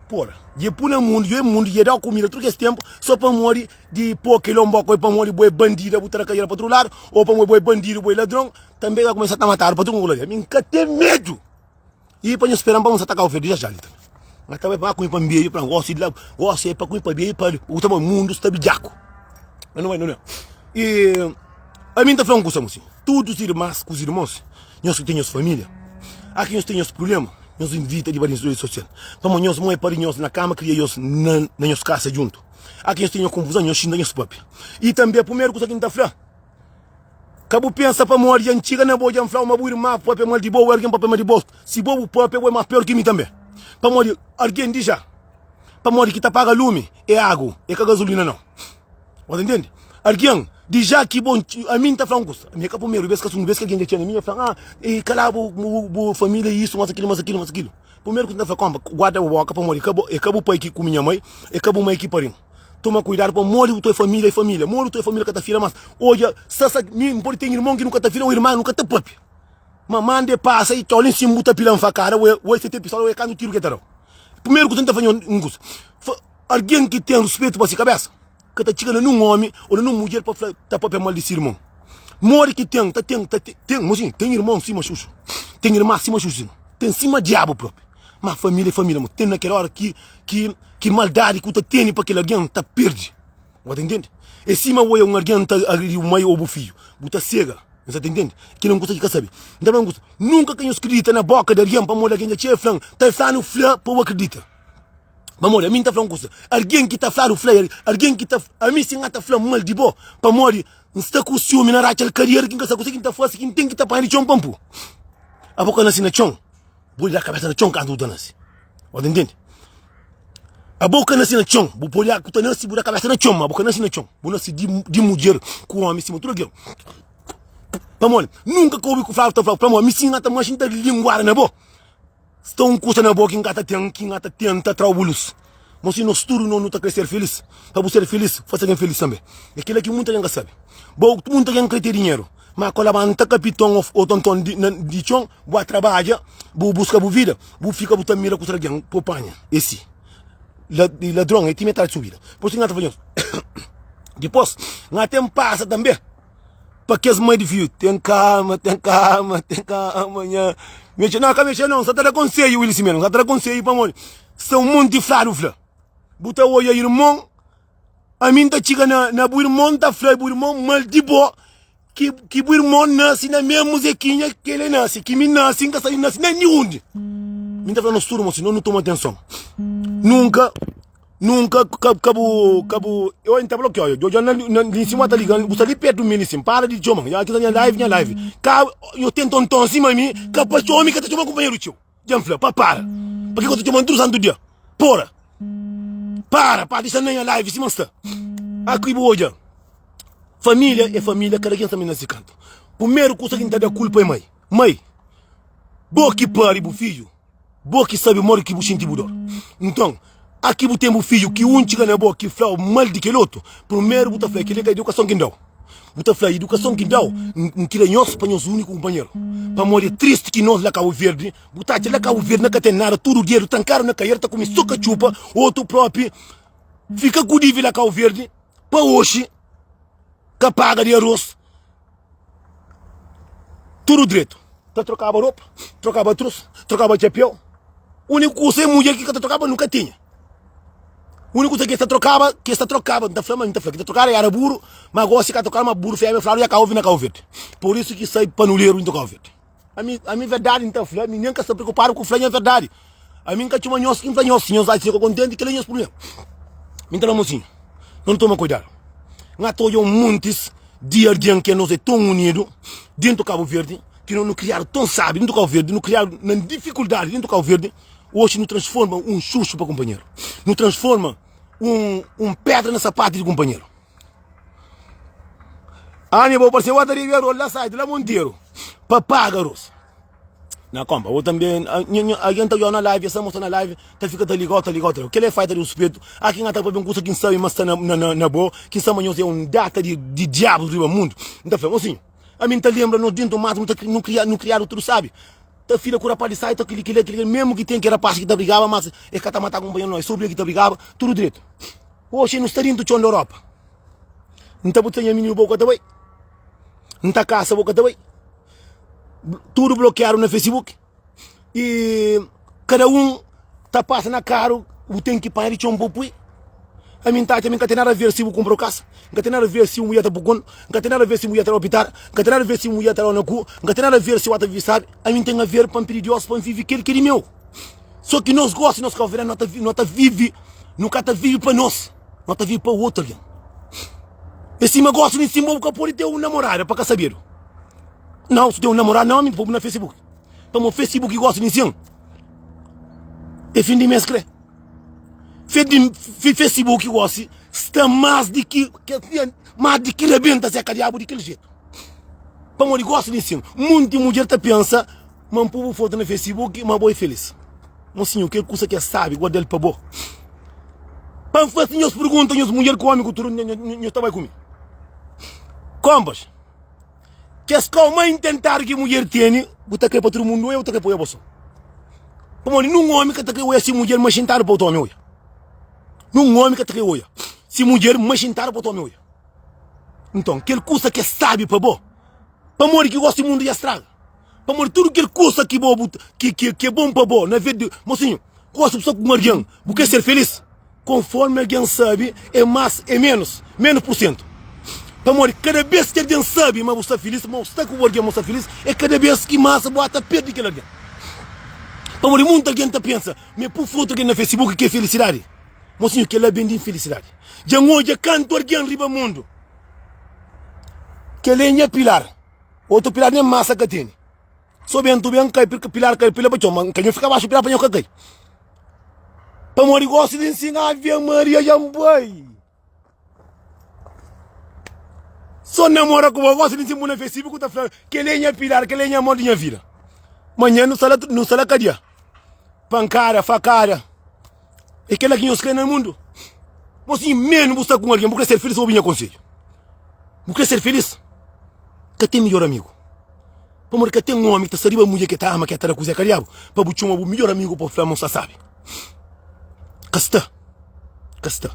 Pora, dja e pui na mundu, dja e mundu, dja e dau kumida tudu kes tenpu so pamodi di po kel ombok, o pamodi bo e bandida bu ta da kadiera pa tudu ladu, o pamodi bo e bandidu bo e ladron, tanbe ka kumesa ta matadu pa tudu ladu. Ami N ka ten medu. I pa nhos speran pa un sa ta kau ferdi jaja li tambi. Nga ta bai pa kumi pa nbeju pa gosi di la gosi é pa kumi pa beju pa u ta bai mundu sta bijaku. Mas não vai não. E a mim ta fla un kusa mosi. Tudu os irmãs ku os irmãos, nhos ki ten nhos família, a ki nhos ten nhos problema, nhos invita di ba di rede sosial. Pamo nhos mãe pari nhos na kama, kria nhos na na nhos kasa juntu. A ki nhos ten nhos konfuzon, nhos xinta nhos papia. I tambi primeru kusa ki N ta fla, Ka bu pensa pamodi dja N txiga na bo, dja N fla-u ma bu irma papia mal di bo ô algen papia mal di bo. Si bo bu papia, bo é más pior ki mi tanbê. Pamodi algen di ja, pamodi ki ta paga lumi é agu, é ka gazulina nau. Bu ta ntende? Algen di ja ki bo, ami N ta fla un kusa, ami é ka primeru bês, ka sugundu bês ki algen dja txiga na mi e fla-m, ah, e kala bu bu família isu, mas akilu, mas akilu, mas akilu. Primeru kusa N ta fla, konpa, guarda bu boka pamodi ka bo, é ka bu pai ki kume nha mai, é ka bu mai ki pari-m. Toma kuidadu pa modi bu toi família e família. Modi bu toi família ka ta fila mas. Odja, sa sa mi N pode ten irmon ki nu ka ta fila ou irma nu ka ta papia. Ma manda e pasa i txau li sin bu ta pila nfakada o e se ten pistola o e kantu tiru ke ta dau. Primeru kusa N ta fla nho un kusa. Fa algen ki ten ruspetu pa si kabesa ka ta txiga na nun omi ou na nun mudjer pa fla ta papia mal di si irmon. Modi ki ten ta ten ta ten mosinhu ten irmon sima xuxu ten irma sima xuxu ten sima diabu propi. Ma família é família, mo. Ten na kel óra ki, ki, ki maldadi ki bu ta tene pa kel algen ta perde. Bu ta intende? É sima oia un algen ta agredi bu mai ô bu fidju. Bu ta sega. Bu ta intende? Kel é un kusa ki ka sabe. N ta fla un kusa, nunka ka nhos kridita na bóka di algen pamodi algen dja txeu fla-m, ta fla-nu fla pa bu akridita. Pamodi ami N ta fla un kusa, algen ki ta fladu fla, algen ki ta, ami si N ta fla mal di bo, pamodi N sta ku siumi na ratxa-l kadiera ki N ka sabe kuse ki N ta fase, ki N ten ki ta panha di txon pa N pu. Abo ka nase na txon. Bu da kabesa na txon kantu bu ta nase. Bu ta ntende? Abo ka nase na txon, bu pode bu ta nase bu da kabesa na txon, ma bu ka nase na txon. Bu nase di, di mudjer ku omi sima tudu algen. Pamodi? Nunka ka obi ku fladu ta fla, pamodi mi si N ta manxe N ta linguada na bo. Sta un kusa na bo ki N ka ta ten, ki N ta tenta trau bu lus. Mo si nos tudu no nu ta kre ser filis, pa bu ser filis, fase algen filis tanbe. É kila ki munta algen ka sabe. Bo, munta algen kre te dinheru, ma ko labanta kapiton o tonton di, na, di txon, bu ba trabadja, bu buska bu vida, bu fika bu ta mira kusa di algen po panha. É si. La, di ladron é ti metadi di su vida. Por isu ki N ta fla nhos, dipos N ten pasa tanbe. Pa kes mai di fidju, ten kalma, ten kalma, ten kalma, nha. Mexe, não, ka mexe não, sa ta da konsedju, Willy Simeon, sa ta da konsedju pamodi sta un monti fladu fla. Bu ta odja irmon, ami N ta txiga na, na bu irmon ta fla bu irmon mal di bo, ki, ki bu irmon nase na mesmu zekinha ki el nase, ki mi nase, N ka sabe nase na niundi. Mi ta fla nos tudu, mosi, nos nu toma atenson. Nunka. Nunka ka ka bu ka bu eu entra bloqueio eu já na na em cima tá ligando bu sta ali perto de mim assim para de chama já aqui tá minha live minha live ka eu tento um tom acima mim ka pa homem ka ta chama companheiro teu já me fala pa para pa que que eu tô chamando tudo santo dia porra para para deixa na minha live cima está aqui bu olha família é família cada quem também nesse canto primeiro kusa que tá da culpa é mãe mãe bo que pare bu filho Bo ki sabe modi ki bu xinti bu dor. Nton, a ki bu ten bu fidju ki un txiga na bo ki fla-u mal di kel otu, primeru bu ta fla, Kel-li ka idukason ki N da-u. Bu ta fla, Idukason ki N da-u, N kria nhos pa nhos úniku kunpanheru. Pamodi é tristi ki nos la Kabu Verdi, bu ta atxa la Kabu Verdi na ka ten nada, tudu dedu trankadu na kaier ta kume so katxupa, otu propi fika ku dívida la Kabu Verdi pa oxi ka paga di aros. Tudu dretu. Ta trokaba ropa, trokaba trus, trokaba txapéu. Úniku kusa é mudjer ki ka ta trokaba, nu ka tinha. Úniku kusa ki es ta trokaba, ki es ta trokaba, N ta fla ma N ta fla ki ta trokaba éra buru, ma gósi ka trokaba, ma buru fémia fladu ya ka ovi na Kau Verdi. Pur isu ki sai panuleru inta Kau Verdi. Ami, ami verdadi N ta fla, mi nen ka sta preokupadu ku fla nha verdadi. Ami N ka txoma nhos ki N fla nhos, si nhos atxa ka kontenti, kel-la é nhos prubléma. Mi N ta fla mosinhu, nu toma kuidadu. N ata odja un montis di algen ki anos é ton unidu dentu Kabu Verdi, ki no nu kriadu ton sabi dentu Kabu Verdi, nu kriadu na difikuldadi dentu Kabu Verdi, oxi nu transforma un xuxu pa kunpanheru, nu transforma un, un pedra na sapatu di kunpanheru. Ami bo parse wata ribi arroz la site la Monteiro pa paga arroz. Na kompa, bo tambe alguém ta na live, essa moça na live, ta fica ta ligau, ta ligau, ta ligau. Kel é falta de respeito. Há quem ata papia um kusa quem sabe, mas tá na, na, na, na bo, quem sabe mas é um data de, de diabo riba mundo. Nta fla, mocinho, a mim ta lembra nós dentro do mato, não, tá, não, cria, não criado tudo sabe. Ta fila ku rapaz de sai, ta kili, kili, kili, mesmo que tem que rapaz que ta brigava, mas é que ta matar companheiro nós, sobre que ta brigava, tudo direito. Oxe, não está dentro do chão da Europa. N ta buta nha mininu bo ka ta bai. N ta kasa bo ka ta bai. Tudu blokiadu na Facebook i kada un ta pasa na karu bu ten ki panha di txon bu pui. Ami N ta atxa mi N ka ten nada a ver si bu kunpra kasa, N ka ten nada a ver si un mulher ta bu kon, N ka ten nada a ver si mulher ta da pitada, N ka ten nada a ver si mulher ta da na ku, N ka ten nada a ver si bu ta vive sabi. Ami N ten a ver pa N pidi Deus pa N vive kel ki é di meu. So ki nos gosi, nos kabuverdianu, no ta vive, no ka ta vive pa nos. No ta vive pa otu algen. É sima gosi di sima bu ka pode ter un namorada pa ka sabedu. Não, se tem um namorado não, amigo, pô na Facebook. Pamo Facebook gosta de sim. É fim de mês, crê. Fe de, fe Facebook gosta está mais de que, que mais de que rebenta se diabo de aquele jeito. Pamo de gosta de sim. Muita mulher tá pensa Ma N pô bu fotu na Facebook ma bo é felis. Mosinhu, kel kusa ki es sabe, guarda-l pa bo. Pa N fase nhos pergunta, nhos mudjer ku omi ku tudu, nhos ta bai ku mi. Konpas, kes kau ma intentadu ki mudjer tene, bu ta kre pa tudu mundu oia, bu ta kre pa oia bo so? Pamodi nun omi ka ta kre oia si mudjer ma xintadu pa otu omi oia. Nun omi ka ta kre oia si mudjer ma xintadu pa otu omi oia. Nton, kel kusa ki es sabe pa bo, pamodi ki gosi mundu dja straga? Pamodi tudu kel kusa ki bo bu ki ki ki é bon pa bo na vez di mosinhu, gosi bu sta ku un algen, bu kre ser felis? Konformi algen sabe é más é ménus, ménus pur sentu. Pamodi kada bês ki algen sabe ma bu sta felis, ma bu sta ku bu algen ma bu sta felis, é kada bês ki más bu ata perde kel algen. Pamodi monti algen ta pensa ma é pur fotu algen na Facebook ki é felisidadi. Mosinhu, kel-la ben di infelisidadi. Dja N odja kantu algen riba mundu. Kel-la é nha pilar. Otu pilar nem masa ka tene. So bentu ben kai, pilar kai, pila pa txon, ma ka nho fika baxu pilar pa nho ka kai. Pamodi gosi di nsina Ave Maria dja N bai. So namora ku bo gosi di nsina bu na Facebook ku ta fla kel é nha pilar, kel é nha amor di nha vida. Manhã nu sta la, nu sta la kadia. Pankada, fakada. É kel-la ki nhos krê na mundu? Mosinhu, menu bu sta ku un algen, bu krê ser filís, obi nha konsedju. Bu krê ser filís? Ka ten midjór amigu. Pamodi ka ten ómi ki ta sta riba mudjer ki el ta ama, ki el ta da kuzê ka diabu, pa bu txoma bu midjór amigu pa bu fla ma bu sta sábi. Ka sta. Ka sta.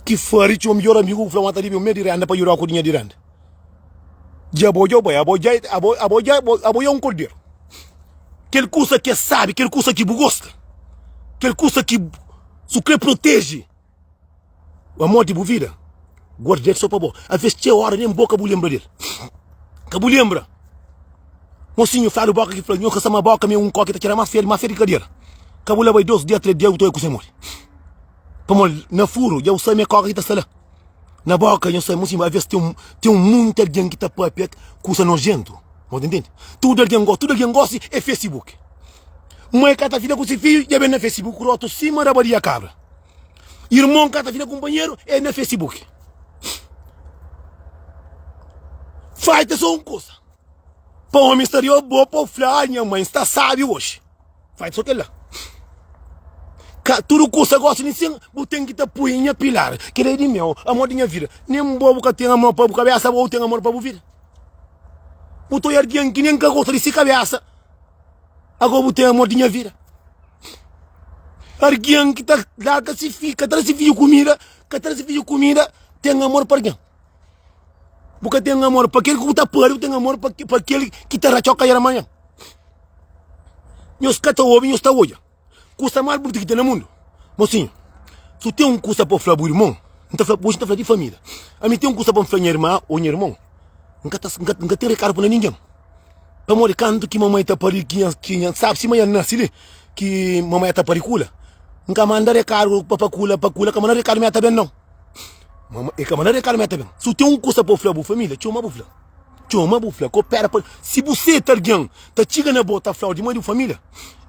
Ki fari txoma midjór amigu bu fla ma ta debe un mé di renda pa djuda-u ku dinheru di renda. Dja bo dja bai, abo dja, abo, abo dja, abo é un korderu. Kel kusa ki é sábi, kel kusa ki bu gosta, kel kusa ki su kre proteje amor di bu vida, guarda el so pa bo. Aves txeu ora nen bo ka bu lenbra del. Ka bu lenbra. Mosinhu fladu boka ki fla, nho ka sta ma boka mi é un koki ta txera más fedi, más fedi ki kadera. Ka bu la bai dos dia, tres dia, bu ta oi kuse mori. Pamodi na furu dja bu sabe ma é koka ki ta sta la. Na boka nho sabe mosinhu, aves ten un, ten un monti algen ki ta papia kusa nojentu. Bo ta ntende? Tudu algen gosta, tudu algen gosta é Facebook. Mai ka ta fika ku si fidju, dja ben na Facebook rotu sima rabadia kabra. Irmon ka ta fika ku kunpanheru, é na Facebook. Faita so un kusa. Pa omi sta riba bo pa fla, ah, nha mãe sta sabi oxi. Faita so kel-la. Ka tudu kusa gosi li sin, bu ten ki ta pui nha pilar. Kel-la é di meu, amor di nha vida. Nen bo bu ka ten amor pa bu kabesa, bo ten amor pa bu vida. Bu ta oia algen ki nen ka gosta di si kabesa, ago bu ten amor di nha vida. Algen ki ta larga si fi, ka ta da si fidju kumida, ka ta da si fidju kumida, ten amor pa algen. Bu ka ten amor pa kel ki bu ta pari, bu ten amor pa pa kel ki ta ratxau kaiera manhan. Nhos ka ta obi, nhos ta odja. Kusa más bunitu ki ten na mundu. Mosinhu, si ten un kusa pa fla bu irmon, N ta fla, oji N ta fla di família. Ami ten un kusa pa N fla nha irma ô nha irmon, N ka ta, N ka ten rekadu pa da ningen. Pamodi kantu ki mamai ta pari, ki nha, ki nha sabe sima nha nase li, ki mamai ta pari kula, N ka manda rekadu pa pa kula, pa kula ka manda rekadu ma el ta ben nau. Mama, e ka manda rekadu ma el ta ben. Si ten un kusa pa fla bu família, txoma bu fla. Txoma bu fla, ko pera pa si bu seta algen ta txiga na bo ta flau di mai di bu familia,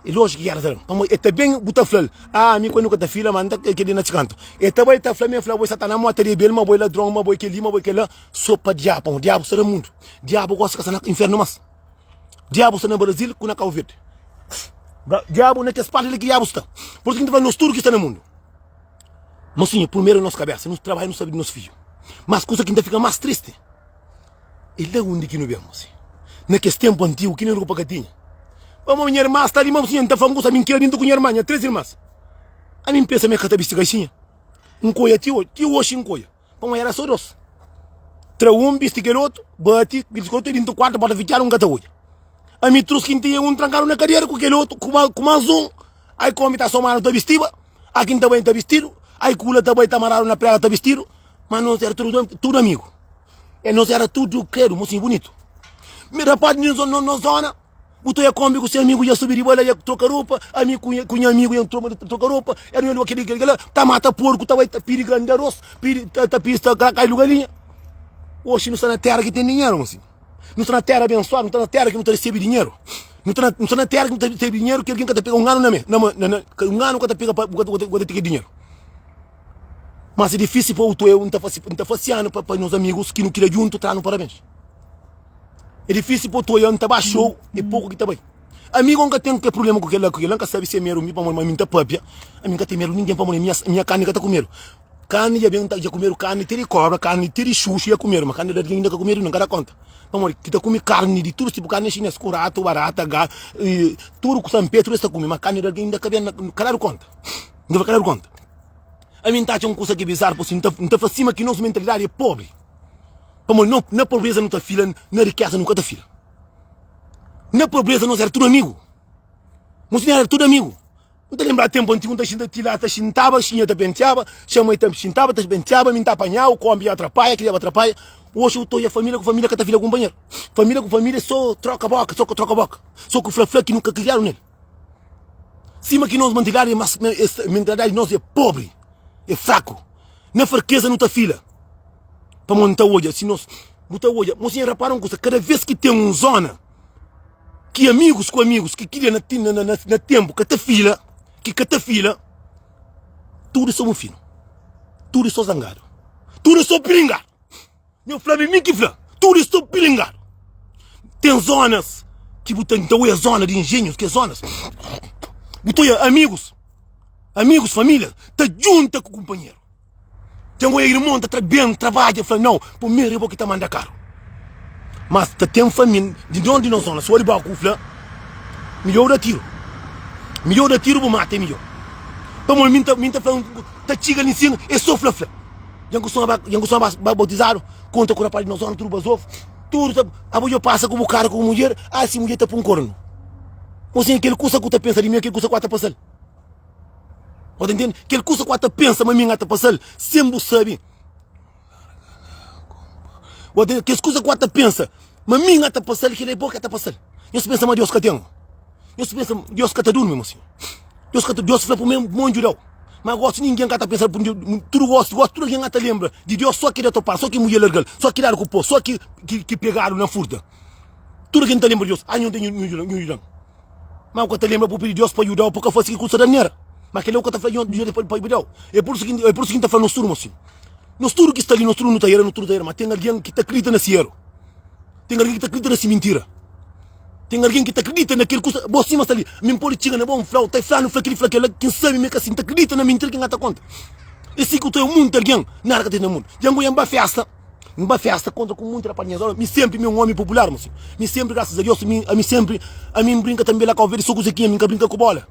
é lójiku ki era ta ben. Pamodi e ta ben bu ta flal, ah mi ku nu ka ta fila ma N ta kel-li na si kantu. E ta bai ta fla mi e fla bo é satana mo ta debe-l ma bo é ladron ma bo é kel-li ma bo é kel-la so pa diabu pamodi diabu sta na mundu. Diabu gosi ka sta na infernu mas. Diabu sta na Brazil ku na Kabu Verdi. Diabu na kes parti li ki diabu sta. Pur isu ki N ta fla nos tudu ki sta na mundu. Mosinhu, primeru nos kabesa, nu trabadja nu sabe di nos fidju. Mas kusa ki N ta fika mas tristi. É la undi ki nu ben, mosi. Na kes ténpu antigu, ki nen ropa ka tinha. Pamodi nha irma sta li, ma mosi, N ta fla un kusa, ami N kria dintu ku nha irma, nha três irmas. Ami N pensa ma e ka ta bisti kaixinha. N koia ti oji, ti oxi N koia. Pamodi era so dos. Tra un, bisti kel otu, bati, bisti kel otu, dintu kuartu, porta fitxadu, N ka ta odja. Ami trus ki N tinha un trankadu na kadera ku kel otu, ku mas un, ai komi ta somadu ta bistiba, aki N ta bai N ta bistidu, ai kula ta bai ta maradu na prega ta bistidu, ma nos era tudu, tudu amigu. E nos era tudu kredu, mosinhu bunitu. Mi rapaz di nos zona, bu ta oia kombi ku se amigu ya subi riba la ya troka ropa, ami ku ku nha amigu ya troka ropa, e nu ya kili kila, ta mata porku, ta bai ta pidi gran di aros, pidi ta ta pista kailu galinha. Oxi nu sta na tera ki ten dinheru, mosinhu. Nu sta na tera abensuadu, nu sta na tera ki nu ta resebe dinheru. Nu sta na nu sta na tera ki nu ta resebe dinheru ki algin ka ta pega un anu na me, na na un anu ka ta pega pa bu ka ta tene dinheru. Mas é difícil pa otu eu, N ta fasi, N ta fasi anu pa, pa nos amigus ki nu kria djuntu tra-nu parabéns. É difícil pa otu eu, N ta ba show, é poku ki ta bai. Amigu N ka ten ke problema ku kela, ku kela, N ka sabe si é medu mi pamodi ma mi N ta papia, ami N ka ten medu ningen pamodi minha, minha karni ka ta kumedu. Karni dja ben, dja kumedu karni te di kobra, karni te di xuxu dja kumedu, ma karni di algen inda ka kumedu, N ka da konta. Pamodi ki ta kume karni di tudu tipu karni é xinês, ku ratu, barata, ga, tudu ku sanpé, tudu es ta kume, ma karni di algen inda ka ben, ka dadu konta. N ta fla ka dadu konta. Ami N ta atxa un kusa ki é bizarru, pur si N ta N ta fla sima ki nos mentalidadi é pobri. Pamodi no na pobreza nu ta fila, na rikeza nu ka ta fila. Na pobreza nos era tudu amigu. Nos era tudu amigu. N ta lenbra tenpu antigu, N ta xinta ti la, ta xintaba, xinha ta pentiaba, xa mai ta xintaba, ta pentiaba, mi N ta apanhau, kombi atrapaia, kila atrapaia. Oxi bu ta odja familia ku familia ka ta fila kunpanheru. Familia ku familia é so troka boka, so troka boka, so ku fla fla ki nu ka kriadu nel. Sima ki nos mentalidadi é mas, mentalidadi nos é pobri, é fraku. Na fraqueza nu ta fila. Pamodi nu ta odja, si nos, bu ta odja, mosinha rapara un kusa, kada vez ki ten un zona ki amigus ku amigus ki kria na, na, na, na tempu ka ta fila, ki ka ta fila, tudu so mufinu, tudu so zangadu, tudu so piringadu. Nho fla mi ki fla, tudu sta pilingadu. Ten zonas ki bu ta, ta oia zona di engenhos, ki é zonas. Bu ta oia amigus. Amigus, família ta djunta ku kunpanheru. Ten oia irmon ta tra ben, trabadja, fla nau, primeru é bo ki ta manda karu. Mas ta ten família di nos di nos zona, si oi bo ku fla, midjor da tiru. Midjor da tiru bu mata é midjor. Pamodi mi ta mi ta fla ta txiga li nsin é so fla fla. Dja N kustuma ba dja N kustuma ba ba bautizadu, konta ku rapaz di nos zona tudu bazofu, tudu ta abo dja pasa ku bu karu ku bu mudjer, ah si mudjer ta pun kornu. Mosinha kel kusa ku ta pensa di mi é kel kusa ku a ta pasal. Bo ta intende? Kel kusa ku a ta pensa ma mi N ta pasal, sen bu sabe. Bo ta kes kusa ku a ta pensa ma mi N ta pasal, kel-la é bo ki a ta pasal. Nhos pensa ma Deus ka ten? Nhos pensa ma Deus ka ta durmi, mosinhu? Deus ka ta, Deus fla pa mi mon djuda-u. Ma gosi ningen ka ta pensa tudu gosi, gosi tudu algen a ta lenbra di Deus so ki da topadu, so ki mudjer larga-l, so ki dadu ku po, so ki ki pegadu na furta. Tudu algen ta lenbra di Deus. Ah, nhu ten nhu djuda-m. Ma bu ka ta lenbra bu pidi Deus pa djuda-u pa ka fase ki kusa da nera. Ma kel-la bu ka ta fla Deus pa djuda-u. É pur isu ki, é pur isu ki N ta fla nos tudu, mosinhu. Nos tudu ki sta li, nos tudu nu ta era, nos tudu ta era. Ma ten algen ki ta kridita na si eru. Ten algen ki ta kridita na si mintira. Ten algen ki ta kridita na kel kusa. Bo sima sta li, mi N pode txiga na bo, N fla-u, ta fla-nu, fla kel-li, fla kel-la, ki N sabe ma é ka si. N ta kridita na mintira ki N ka ta konta. É si ku ta munti algen, nada ka ten na mundu. Dja N goia, N ba festa. N ba festa kontra ku munti rapazinhas ora mi sempri mi é un omi popular mosi mi sempri grasas a Deus mi ami sempri ami N brinka tambe la Kau Verdi so ku Zequinha mi N ka brinka ku bola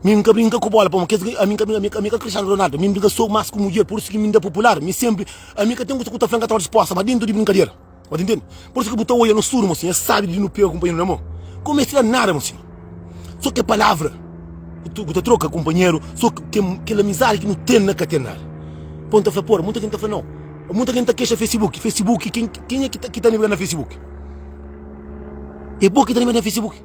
mi N ka brinka ku bola pamo kes ami N ka brinka ami ka Cristiano Ronaldo mi N brinka so mas ku mudjer pur isu ki mi N da popular mi sempri ami ka ten kusa ku ta fla N ka ta disposta ma dentu di brinkadera Bo ta intende? Pur isu ki bu ta oia nos tudu, mosinhu, es sabi di nu pega kunpanheru na mon. Ka meste da nada, mosinhu. So ke palavra ku ta troka kunpanheru, so kel amizadi ki nu ten na ka ten nada. Pon ta fla, pora, munta ken ta fla nau. Munta ken ta kexa Facebook, Facebook, ken, kenha ki ta, ki ta nega na Facebook? É bo ki ta nega na Facebook.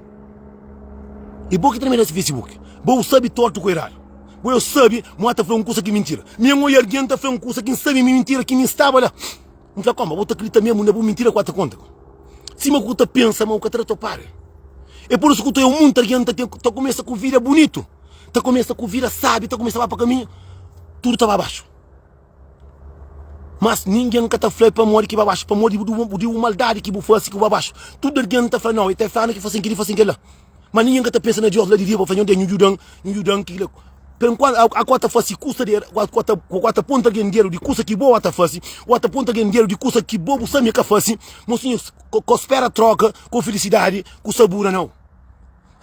É bo ki ta nega na Facebook. Bo sabi tortu ku eradu. Bo eu sabi, mo ta fla un kusa ki mintira. Mi N oia algen ta fla un kusa ki N sabi mi mintira ki mi staba la. N fla, Koma, bo ta kridita mesmu na bu mintira ku ata konta? Sima ku ta pensa ma u ka ta da topara. É pur isu ku ta oia munti algen ta ten, ta kumesa ku vida bunitu, ta kumesa ku vida sabi, ta kumesa ba pa kaminhu, tudu ta ba baxu. Mas ningen ka ta fla pamodi ki ba baxu, pamodi di bu maldadi ki bu fasi ki bu ba baxu. Tudu algen ta fla, nau, e ta fla-nu ki fasen kili, fasen kila. Ma ningen ka ta pensa na Deus la di riba, pa fla, Nho Deus, nhu djuda-m, nhu djuda-m ki kila. Per enkuantu, a ku ta fasi kusa di a ku ta ku ta ponta algen dedu di kusa ki bo a ta fasi, o ta ponta algen dedu di kusa ki bo bu sabe ma ka fasi, mosinhu, ko spera troka ku filisidadi ku sabura nau.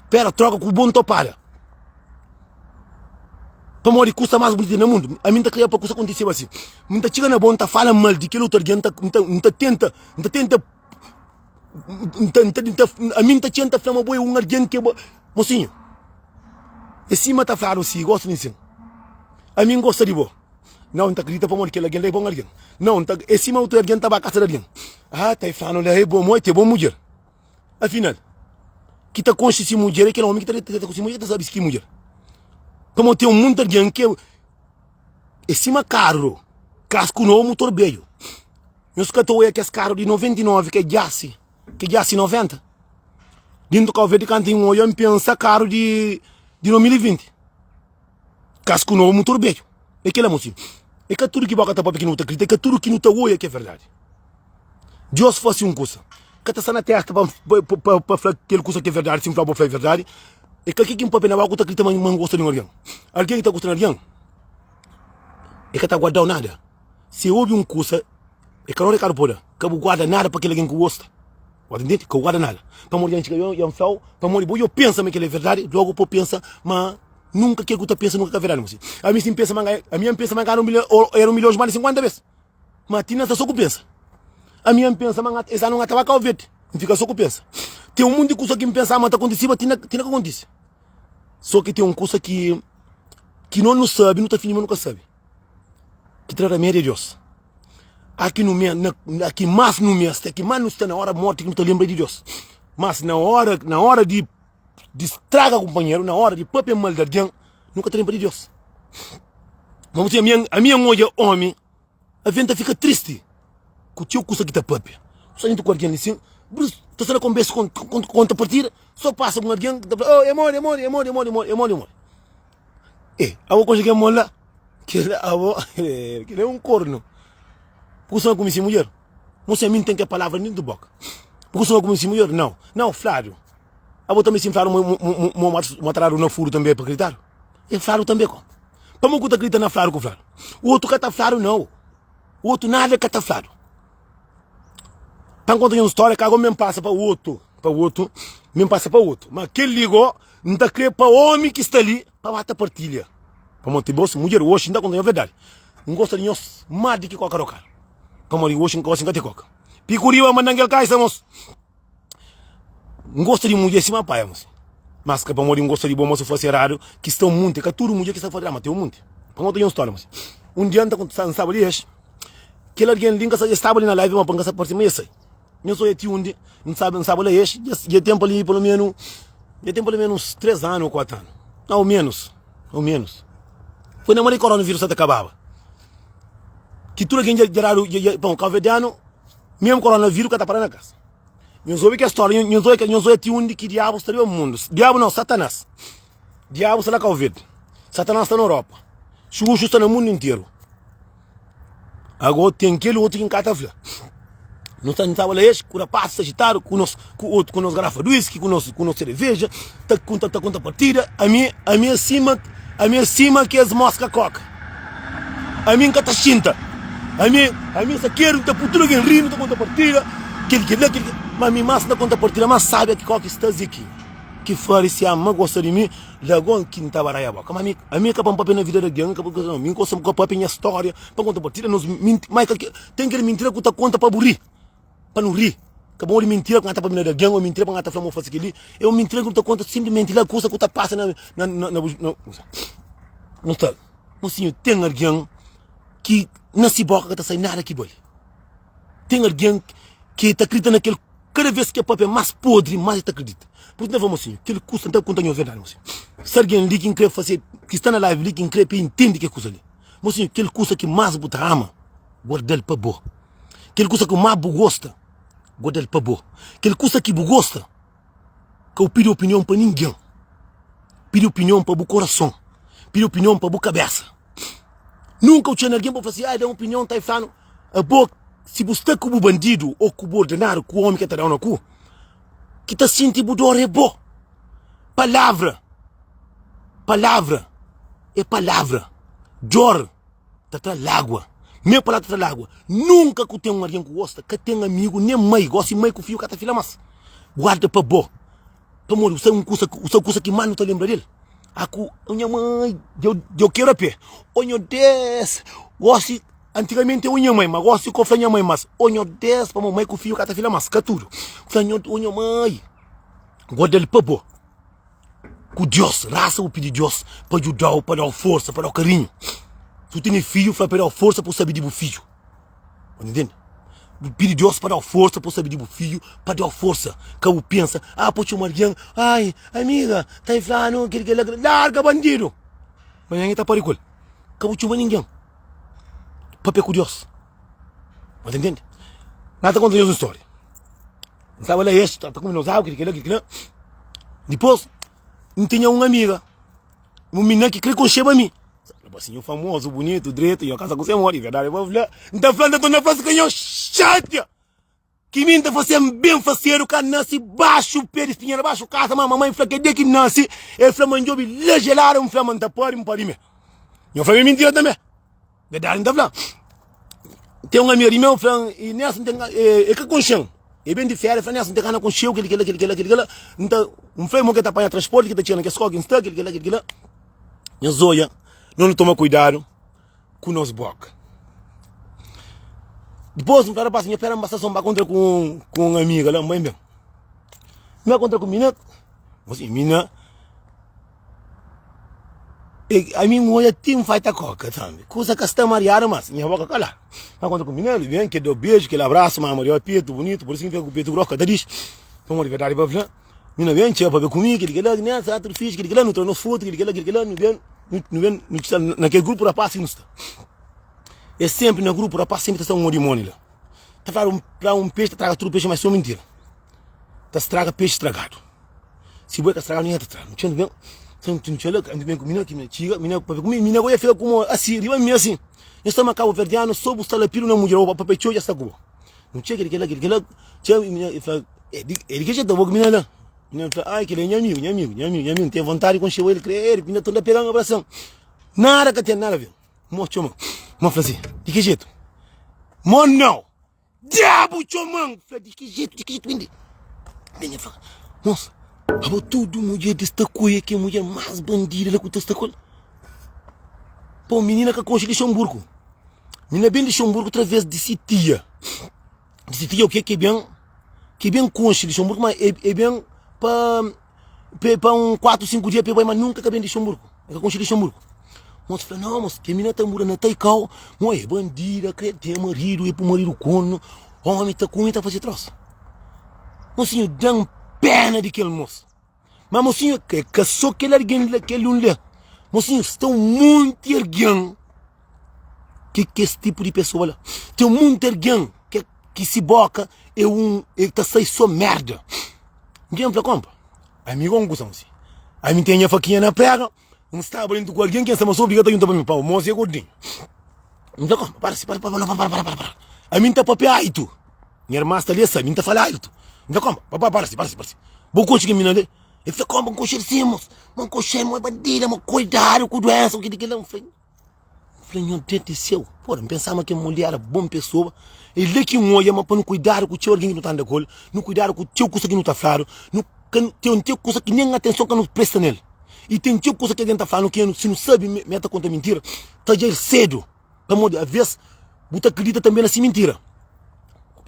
Pera troka ku bon topada. Pamodi kusa mas bunitu na mundu, ami N ta kria pa kusa kontisiba asi. N ta txiga na bo, N ta fala mal di kel otu algen, N ta N ta tenta N ta tenta Ami N ta txenta fla ma bo é un algen ki bo Mosinhu, é sima ta fladu si, gosta di nsin Ami N gosta di bo Nau, N ta kridita pamodi kel algen la é bon algen Nau, N ta é sima otu algen ta ba kasa di algen Ah, ta e flanu la é bo, mo é te bo mudjer Afinal, ki ta konxe si mudjer é kel omi ki ta deta ku si mudjer ki ta sabe si ki mudjer Pamodi ten monti algen ki é sima karu, kasku nobu, mutor bedju Nhos ka ta oia kes karu di 99 ke djasi, ke djasi 90? Dintu Kau Verdi kantu N oia N pensa karu di di 2020. Kasku nobu mutor bedju. É kila mosinhu. É ka tudu ki boka ta papia ki nu ta kridita, é ka tudu ki nu ta oia ki é verdadi. Dios fasi un kusa, ka ta sta na testa pa pa pa fla kel kusa ki é verdadi, si N fla bo fla é verdadi. É ka ke ki N papia na boka ku ta kridita ma N gosta di un algen. Algen ki ta gosta di algen, e ka ta guardau nada. Si e obi un kusa, e ka da un rekadu pa bu da. Ka bu guarda nada pa kel algen ki bu gosta. Bu ta ntende? Ka bu guarda nada. Pamodi dja N txiga yo, dja N fla-u, pamodi bo dja pensa ma kel-la é verdadi, logu bo pensa ma nunka kel ku ta pensa nunka ka verdadi. Ami si, ami si N pensa ma N ganha, ami N pensa ma N gana un milhon, era un milhon más di 50 bes. Ma ti N sta so ku pensa. Ami N pensa ma N es anu N ta ba Kau Verdi. N fika so ku pensa. Ten un monti kusa ki N pensa ma ta kontisiba, ti na ka kontisi. So ki ten un kusa ki ki no nu sabi, nu ta finji ma nu ka sabi. Ki tra ramedi é Deus. A ki nu me, na, a ki mas nu meste, a ki mas nu sta na hora morte ki nu ta lembra di Deus. Mas na hora, na hora di di straga kumpanheru, na hora di papia mal di algen, nu ka ta lembra di Deus. Mas você, ami, ami N odja omi, aven ta fika tristi ku txeu kusa ki ta papia. Só dentro ku algen li sin, brus, ta sta na konbersa kon, kon, konta partida, só pasa un algen ta fla, oh, é modi, é modi, é modi, é modi, é modi, é modi. E, abo konxe ken mon la? Kel abo, kel é un kornu. Bu kustuma kume si mudjer? Mosi, ami N ten kel palavra dentu boka. Bu kustuma kume si mudjer? Nau. Nau, fladu. Abo tanbe si N fladu ma ma tradu na furu tanbe pa kriditadu? É fladu tanbe ko. Pamo ku ta kridita na fladu ku fladu? Otu ka ta fladu nau. Otu nada ka ta fladu. Pa N konta nhos un stória, ka gomi N pasa pa otu, pa otu, mi N pasa pa otu. Ma kel li go, N ta kre pa omi ki sta li pa ba ta partilha. Pamodi ti bo si mudjer, oxi N ta konta nhos verdadi. N gosta di nhos más di ki koka roka. Pamodi oxi N gosi N ka ten koka. Piku riba mandan kel kaisa mos. N gosta di mudjer sima pai mos. Mas ka pamodi N gosta di bo mos, fase eradu ki sta un munti. Ka tudu mudjer ki sta fase eradu, ma ten un munti. Pa N konta nhos un stória mos. Un dia N ta konta, N staba li es. Kel algen li, N ka sa, es staba li na live ma pa N ka sa parse ma es sai. Nhos odja ti undi N staba, N staba la es, dja ten pa li pelo menu, dja ten pelo menu uns 3 anu ou 4 anu. Ou menus, ou menus. Foi na modi koronavírus sa ta kababa. Ki tudu algen dja dadu, dja, dja, bom, kauverdianu, mesmu koronavírus ka ta para na kasa. Nhos obi kel stória, nhos odja, nhos odja ti undi ki diabu sta riba mundu. Diabu nau, Satanás. Diabu sta na Kau Verdi, Satanás sta na Europa, Xuxu sta na mundu interu. Agora ten kel otu ki N ka ta fla. Nu sta nu staba la es ku rapazis agitadu ku nos ku otu ku nos garafa di whisky ku nos ku nos sereveja ta konta ta konta partida. Ami ami é sima ami é sima kes moska koka. Ami N ka ta xinta. Ami ami é sakeru N ta pui tudu algen ri nu ta konta partida kel kel la kel kel ma ami mas N ta konta partida mas sabi é ki koki sta ziki. Ki fari si ama gosta di mi lagon ki nta baraia boka ma mi ami ka pa npapia na vida di algen ka pa kusa mi gosta pa papia nha storia pa konta partida nos minti ma ka ten kel mintira ku ta konta pa bu ri pa nu ri ka bon di mintira ku ta papia na di algen o mintira pa ta fla ma bu fasi keli é un mintira ku ta konta simplimenti la kusa ku ta pasa na na na na bu kusa no sta mosinhu ten algen ki na si boka ka ta sai nada ki bali ten algen ki ta kridita na kel Kada vez ki e papia mas podri, mas e ta kridita. Pur isu N ta fla mosinhu, kel kusa, N ta konta nhos verdadi mosinhu. Si algen li ki N kre fase, ki sta na live li ki N kre pa e intende ke kusa li. Mosinhu, kel kusa ki mas bu ta ama, guardal pa bo. Kel kusa ki mas bu gosta, guardal pa bo. Kel kusa ki bu gosta, ka bu pidi opinion pa ningen. Pidi opinion pa bu korason. Pidi opinion pa bu kabesa. Nunka bu txena na algen pa bu fla si, ai, da opinion, ta e flanu. Abo, si bu sta ku bu bandidu ô ku bu ordenadu, ku ómi ki ta da-u na ku, ki ta sinti bu dor é bo. Palavra, palavra é palavra. Dor ta tra lágua. Meu palavra ta tra lágua. Nunka ku ten un algen ku gosta, ka ten amigu nen mai. Gosi mai ku fidju ka ta fila mas. Guarda pa bo. Pamodi bu sabe un kusa, bu sabe kusa ki más nu ta lenbra del? A ku nha mai dja dja kebra pé. Ô nho Des, gosi antigamenti é ô nha mai, ma gosi ka fla nha mai mas. Ô nho Des, pamodi mai ku fidju ka ta fila mas, ka tudu. Fla nho, ô nha mai, guarda-l pa bo. Ku Dios, rasa bu pidi Dios pa djudau, pa dau forsa, pa dau karinhu. Si bu tene fidju, fla pa el dau forsa pa bu sabe di bu fidju. Bu ntende? Bu pidi Deus pa dau forsa pa bu sabe di bu fidju, pa dau forsa. Ka bu pensa, ah, pa txoma algen, ai, amiga, ta fla-nu kel kel la, larga bandidu! Manhan e ta pari ku el. Ka bu txoma ningen. Papia ku Deus. Bu ta ntende? N ta konta nhos un stória. N staba la es, ta kume nos agu, kel kel la, kel kel la. Dipôs, N tinha un amiga, un minina ki kre konxeba mi. Rapasinhu famozu, bunitu, dretu, nho kasa ku se modi, verdadi pa fla. N ta fla, N ta torna fla si ka nho xatia. Ki mi N ta fase-m ben fasedu, ka nase baxu pé di spinhera, baxu kasa, ma mamai fla ke dia ki N nase, el fla ma N djobe la jelada, N fla ma N ta pari, N pari me. Nho fla ma é mintira tanbe. Verdadi N ta fla. Ten un amiga di meu fla, Inês, N ten, e ka konxe-m. E ben di féria, fla, Inês, N ten gana konxe-u, kel-li, kel-la, kel-li, kel-la, kel-li, kel-la. N ta, N fla, mo ke ta panha transporti ki ta txiga na kes skola ki N sta, kel-li, kel-la, kel-li, kel-la. Nhos odja, no nu toma kuidadu ku nos boka. Dipôs, N fla rapaz, nha pera N ba stason, N ba kontra ku ku un amiga la, N bai ben. N ba kontra ku mina, N mina, e ami N odja ti N fai ta koka tambi. Kusa ka sta mariadu mas, nha boka ka la. N ba kontra ku mina, li ben, kel dau beju, kel abrasu, mama dau apertu bunitu, pur isu ki N fika ku petu grosu, ka ta dixi. Pamodi verdadi pa fla. Mi na ben txeu pa be ku mi, kili kila, ne, sa tudu fixi, kili kila, nu tra nos fotu, kili kila, kili kila, nu ben, nu ben, nu sta na kel grupu rapaz ki nu sta. É sempri na grupu rapaz sempri ta sta un dimoni la. Ta fala un, pra un pexi ta traga tudu pexi, mas é só mintira. Ta straga pexi stragadu. Si bo é ka stragadu, ninguém ta traga. Nu txeu nu ben, nu txeu la, nu ben ku mina, ki mina txiga, mina papia ku mi, mina goia fika ku mo asi, riba mi asi. Nhos sta ma Cabo Verdeano, so bu sta la pidu na mudjer, bo papia txeu dja sta ku bo. Nu txeu kili kila, kili kila, txeu, mina, fla, é di, é di ki jetu bo ku mina la? Minina fla, ai, kel-li é nha amigu, nha amigu, nha amigu, nha amigu, N ten vontadi di konxe-u el, krê, el, inda ta pega-m abrasan. Nada ka ten nada a ver. Mo txoma-m, mo fla si, di ki jetu? Mo nau! Diabu txoma-m! Fla, di ki jetu, di ki jetu, bindi? Minina fla, mos, abo tudu mudjer di sta ku el ki é mudjer más bandida la ku ta sta ku el. Pô, minina ka konxe Lixonburgu. Minina ben Lixonburgu através di si tia. Di si tia o ke ki ben ki ben konxe Lixonburgu, ma e, e ben pa pa, pa un 4, 5 dia pa e bai, ma nunka ka ben Lixonburgu. E ka konxe Lixonburgu. Mos fla, não, mos, ke mina ta muda na Taikau, mo é bandida, kre ten maridu, e pu maridu kono, homi ta kume ta faze trosa. Mosinhu, dan pena di kel mos. Ma mosinhu, é ka so kel algen la, kel un la. Mosinhu, sta un monti algen ki kes tipu di pesoa la. Ten un monti algen ki, ki si boka é un, é ta sai so merda. Ngen fla, konpa, ami gosi N kusa mosinhu. Ami N ten nha fakinha na prega, N staba dentu ku algen ki N sta ma so obriga ta junta pa mi. Pa mos é gordinhu. N fla, konpa, para si, para, para, para, para, para, para. Ami N ta papia aitu. Nha irma sta li, el sabe, N ta fala altu. N fla, Konpa, pa, para si, para si, para si. Bo konxe kel minina li? El fla, Konpa, N konxe-l sin, mos. Ma N konxe-l, ma é bandida, ma kuidadu ku duensa, ku kili, kila. N fla, N fla, Nho Deus di séu. Pora, N pensa ma kel mulher era bon pesoa. É la ki N odja ma pa nu kuidadu ku txeu algen ki nu ta anda ku el, nu kuidadu ku txeu kusa ki nu ta fladu, nu ka ten txeu kusa ki nen atenson ka nu presta nel. I ten txeu kusa ki algen ta fla-nu ki si nu sabe ma el ta konta mintira, ta dja el sedu. Pamodi aves bu ta kridita tanbe na si mintira.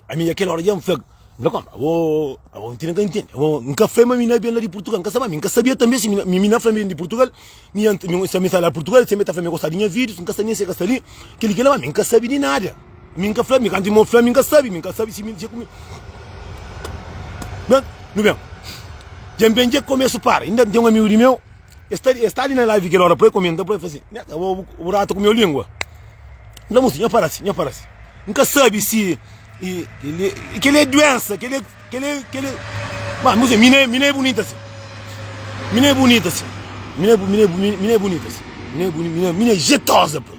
Ami na kel ora dja N fla, N fla koma, abo, abo N tene ka ntende, abo N ka fla ma mi na ben la di Purtugal, N ka sabe, ami N ka sabia tanbe si mi mi na fla mi ben di Purtugal, mi mi si mi sta la Purtugal, si mi ta fla mi gosta di nha videos, N ka sabe nen si e ka sta li, kili kila, ma mi N ka sabe di nada, mi N ka fla, mi kantu mi fla mi N ka sabe, mi N ka sabe si mi si mi Ben, nu ben, dja N ben dja komesu para, inda N ten un amigu di meu. Es sta, es sta li na live kel ora pa e komenta, pa e fla si, Neta, abo bu rata ku meu lingua. N fla, Mosi, nha para si, nha para si. N ka sabi si i kel-li, kel-li é duensa, kel-li, kel-li, kel-li. Ma, mosi, mi na, mi na é bunita si. Mi na é bunita si. Mi na é, mi na é, mi na é bunita si. Mi na é buni, mi na, mi na é jetosa, pô.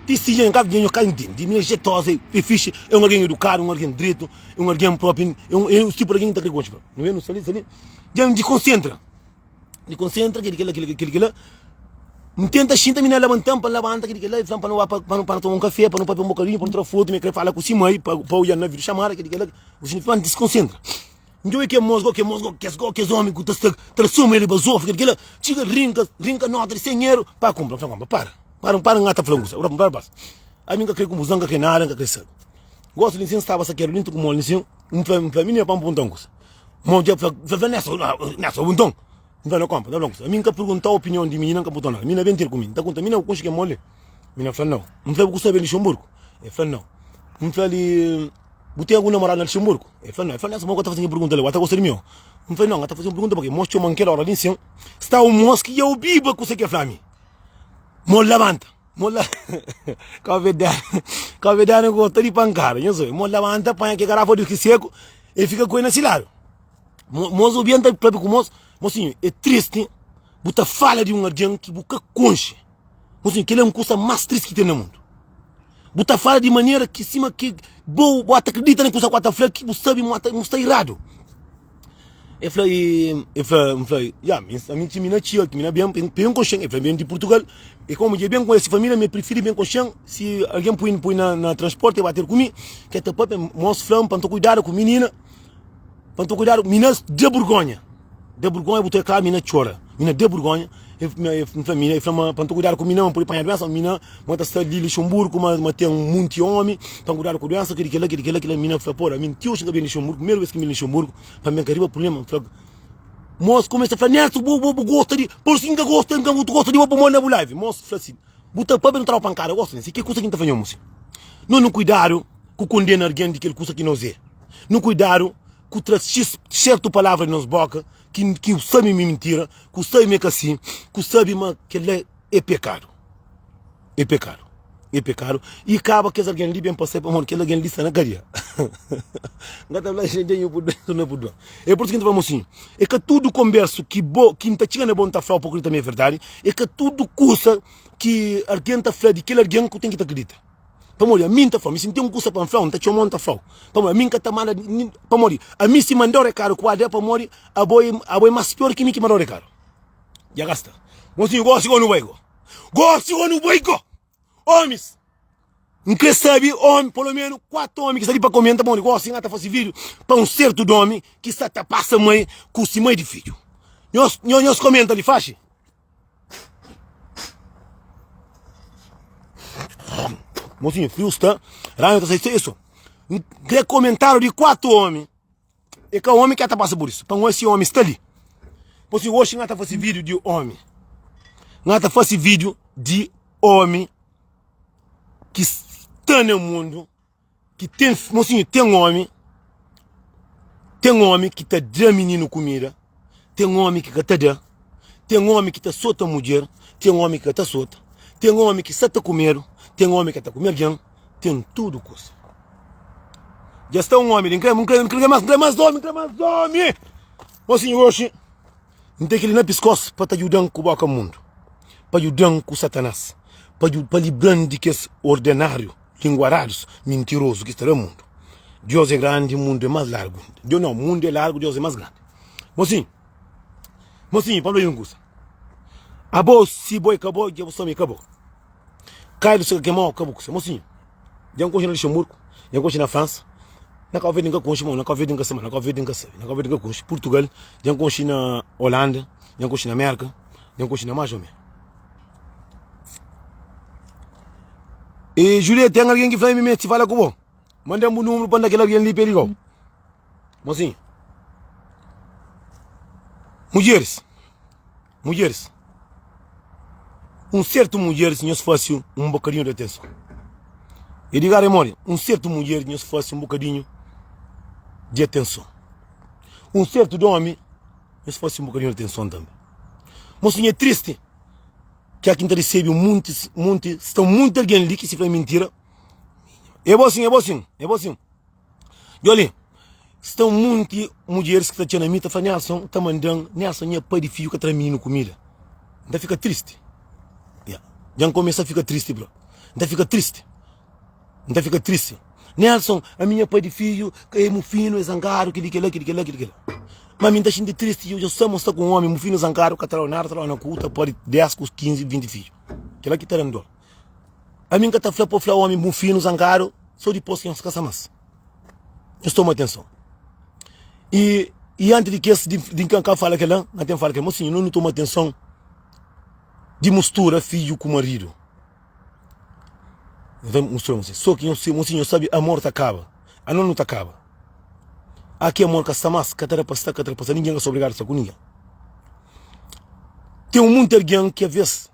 Ti si dja N ka, dja nho ka ntende. Mi na é jetosa, é fixe, é un algen edukadu, un algen dretu, é un algen propi, é un, é un tipu di algen ki ta kre konxe, pô. Nu ben, nu sta li, sta li. Dja N dikonsentra. Di konsentra kel kela kel kel kela N tenta xinta mi na labantan pa labanta kel kela El fla-m pa nu ba pa pa nu pa nu toma un kafé pa nu papia un bokadinhu pa nu tra fotu Mi kre fala ku si mai pa pa odja-l na video xamada kel kela N diskonsentra N djobe ke mos go ke mos go kes go kes omi ku ta sta ta suma el bazofu kel kela Txiga rinka rinka nota di 100 eru pa kunpra N fla konpa para para para N ka ta fla un kusa Para para Ami N ka kre konfuzon N ka kre nada N ka kre sabe Gosi li nsin staba sakedu dintu ku mol nsin N fla N fla minina pa N punta un kusa Mo dja fla, fla, fla Nelson, Nelson, bu nton? N fla, no konpa, N fla, ami N ka perguntau opinion di minina, N ka perguntau nada. Minina ben ter ku mi, N ta konta, minina bu konxe ken mole? Minina fla, nau. N fla, bu ku sabe Luxemburgo? El fla, nau. N fla li, bu ten algun namoradu na Luxemburgo? El fla, nau. El fla, Nelson, mo ka ta faze nha pergunta li, bu ta gosta di mi o? N fla, nau, N ka ta faze un pergunta pake mos txoma-m kel ora li nsin, sta un mos ki dja obiba kuse ki el fla mi. Mo labanta. Mo la Kabedeanu gosta di pankada nha soi. Mo labanta panha ke garafa di whisky seku e fika ku el na si ladu. Mos obi ta papia ku mos, mosinhu é tristi bu ta fala di un algen ki bu ka konxe. Mosinhu kila é un kusa mas tristi ki ten na mundu. Bu ta fala di manera ki sima ki bo bu ta akredita na kusa ku ta fla ki bu sabi ma bu sta iradu. E fla e e fla N fla ya mi ami ti mi na txia mi na ben pa ben konxen e fla ben di Purtugal e komu dja ben konhese familia mi prifiri ben konxen si algen pui pui na na transporti e ba ter ku mi ke ta papia mos fla-m pa N ta kuidadu ku minina pa N ta kuidadu minas da burgonha da burgonha bu ta kla mina txora mina da burgonha e fla mina e fla ma pa N ta kuidadu ku mina ma N pudi panha duensa mina ma ta sta li Luxemburgo ma ma ten munti omi pa N kuidadu ku duensa kili kila kili kila kila mina fla pora mi ti oxi N ka ben Luxemburgo primeru bes ki N ben Luxemburgo Pa mi ka riba problema, N fla Mos kumesa fla Nelson bu bu bu gosta di Por si N ka gosta N ka bu gosta di bo pamodi na bu live Mos fla si Bu ta pabia nu ta dau pankada gosta di si Ke kusa ki N ta fla nho mosi No nu kuidadu ku kondena argen di kel kusa ki nos e Nu kuidadu ku tra xis sertu palavra di nos boka ki ki sabi ma e mintira ku sabi ma e ka si ku sabi ma kel-la é pekadu. É pekadu. É pekadu. I kaba kes algen li ben pa sai pamodi kel algen li sta na kadia. N ka ta fla xente nhu purdua, nhu na purdua. É pur isu ki N ta fla mosinhu, é ka tudu konbersu ki bo ki N ta txiga na bo N ta fla-u pa kridita ma é verdadi. É ka tudu kusa ki algen ta fla di kel algen ku ten ki ta kridita. Pamodi ami N ta fla-u, mi si N ten un kusa pa N fla-u, N ta txoma-u, N ta fla-u. Pamodi ami N ka ta manda, pamodi ami si manda-u rekadu ku Adé, pamodi abo é, abo é más pior ki mi ki manda-u rekadu. Dja gasta. Mosinhu, gosi go nu bai go. Gosi go nu bai go. Omis, N kre sabe omi, polo menu 4 omi ki sta li pa komenta, pamodi gosi N ata fase video pa un sertu di omi ki sta ta pasa mai ku si mai di fidju. Nhos, nhos komenta li faxi. Mosinhu, friu sta, ranhu ta sai sesu. N kre komentariu di 4 omi. É ka omi ki ta pasa pur isu. Pa N si omi sta li. Por si oxi N ta fasi video di omi. N ta fasi video di omi ki sta na mundu, ki ten, mosinhu, ten omi, ten omi ki ta da mininu kumida, ten omi ki ka ta da, ten omi ki ta sota mudjer, ten omi ki ka ta sota, ten omi ki sa ta kumedu, ten omi ki ka ta kume algen. Ten tudu kusa. Dja sta un omi li, N kre, N kre, N kre mas, N kre mas omi, N kre mas omi. Mosinhu, oxi N ten kili na piskos pa ta djuda-m ku boka mundu, pa djuda-m ku Satanás, pa pa libra-m di kes ordenáriu, linguaradus, mintirozu ki sta na mundu. Deus é grandi, mundu é más largu. Deus não, mundu é largu, Deus é más grandi. Mosinhu, mosinhu, pa N fla-u un kusa. Abo, si bo é ka bo, dja bu sta ma é ka bo. Kai du ke mau ka bu kusa. Mosinhu, dja N konxe na Luxemburgo, dja N konxe na Fransa, na Kau Verdi N ka konxe, mau na Kau Verdi N ka sabe, na Kau Verdi N ka sabe, na Kau Verdi N ka konxe, Purtugal, dja N konxe na Holanda, dja N konxe na Merka, dja N konxe na mais o menos. E Julieta, ten algen ki fla mi meste fala ku bo. Manda-m bu númeru pa N da kel algen li pa el liga-u. Mosinhu, mudjeris. Mudjeris, un sertu mudjeris nhos fase un bokadinhu di atenson. Edgar é modi? Un sertu mudjeris nhos fase un bokadinhu di atenson. Un sertu di omi nhos fase un bokadinhu di atenson tanbe. Mosinhu é tristi ki aki N ta resebe munti, munti, sta munti algen li ki si fla mintira. É bo sin, é bo sin, é bo sin. Djo li, sta un munti mudjeris ki ta txena mi ta fla Nelson, ta mandan, Nelson nha pai di fidju ka tra mininu kumida. N ta fika tristi. Ya, dja N kumesa fika tristi bro. N ta fika tristi. N ta fika tristi. Nelson, ami nha pai di fidju é mufinu, é zangadu, kili kila, kili kila, kili kila. Ma mi N ta xinti tristi, djo sta ma sta ku un omi mufinu, zangadu, ka ta dau nada, ta dau na ku, ta pari 10 ku 15, 20 fidju. Kila ki ta dan dor. Ami N ka ta fla pa fla omi mufinu, zangadu, so dipos ki nhos kasa mas. Nhos toma atenson. I, i anti di kes di, di N ka fala kela, N ten fala kela, mosinhu, no nu toma atenson di mustura fidju ku maridu. N ta mustura mosinhu. So ki nhos, mosinhu, nhos sabi amor ta kaba. Anos nu ta kaba. Aki amor ka sta mas, ka ta da pa sta, ka ta da pa sta, ningen ka sta obrigadu sta ku ningen. Ten un munti algen ki aves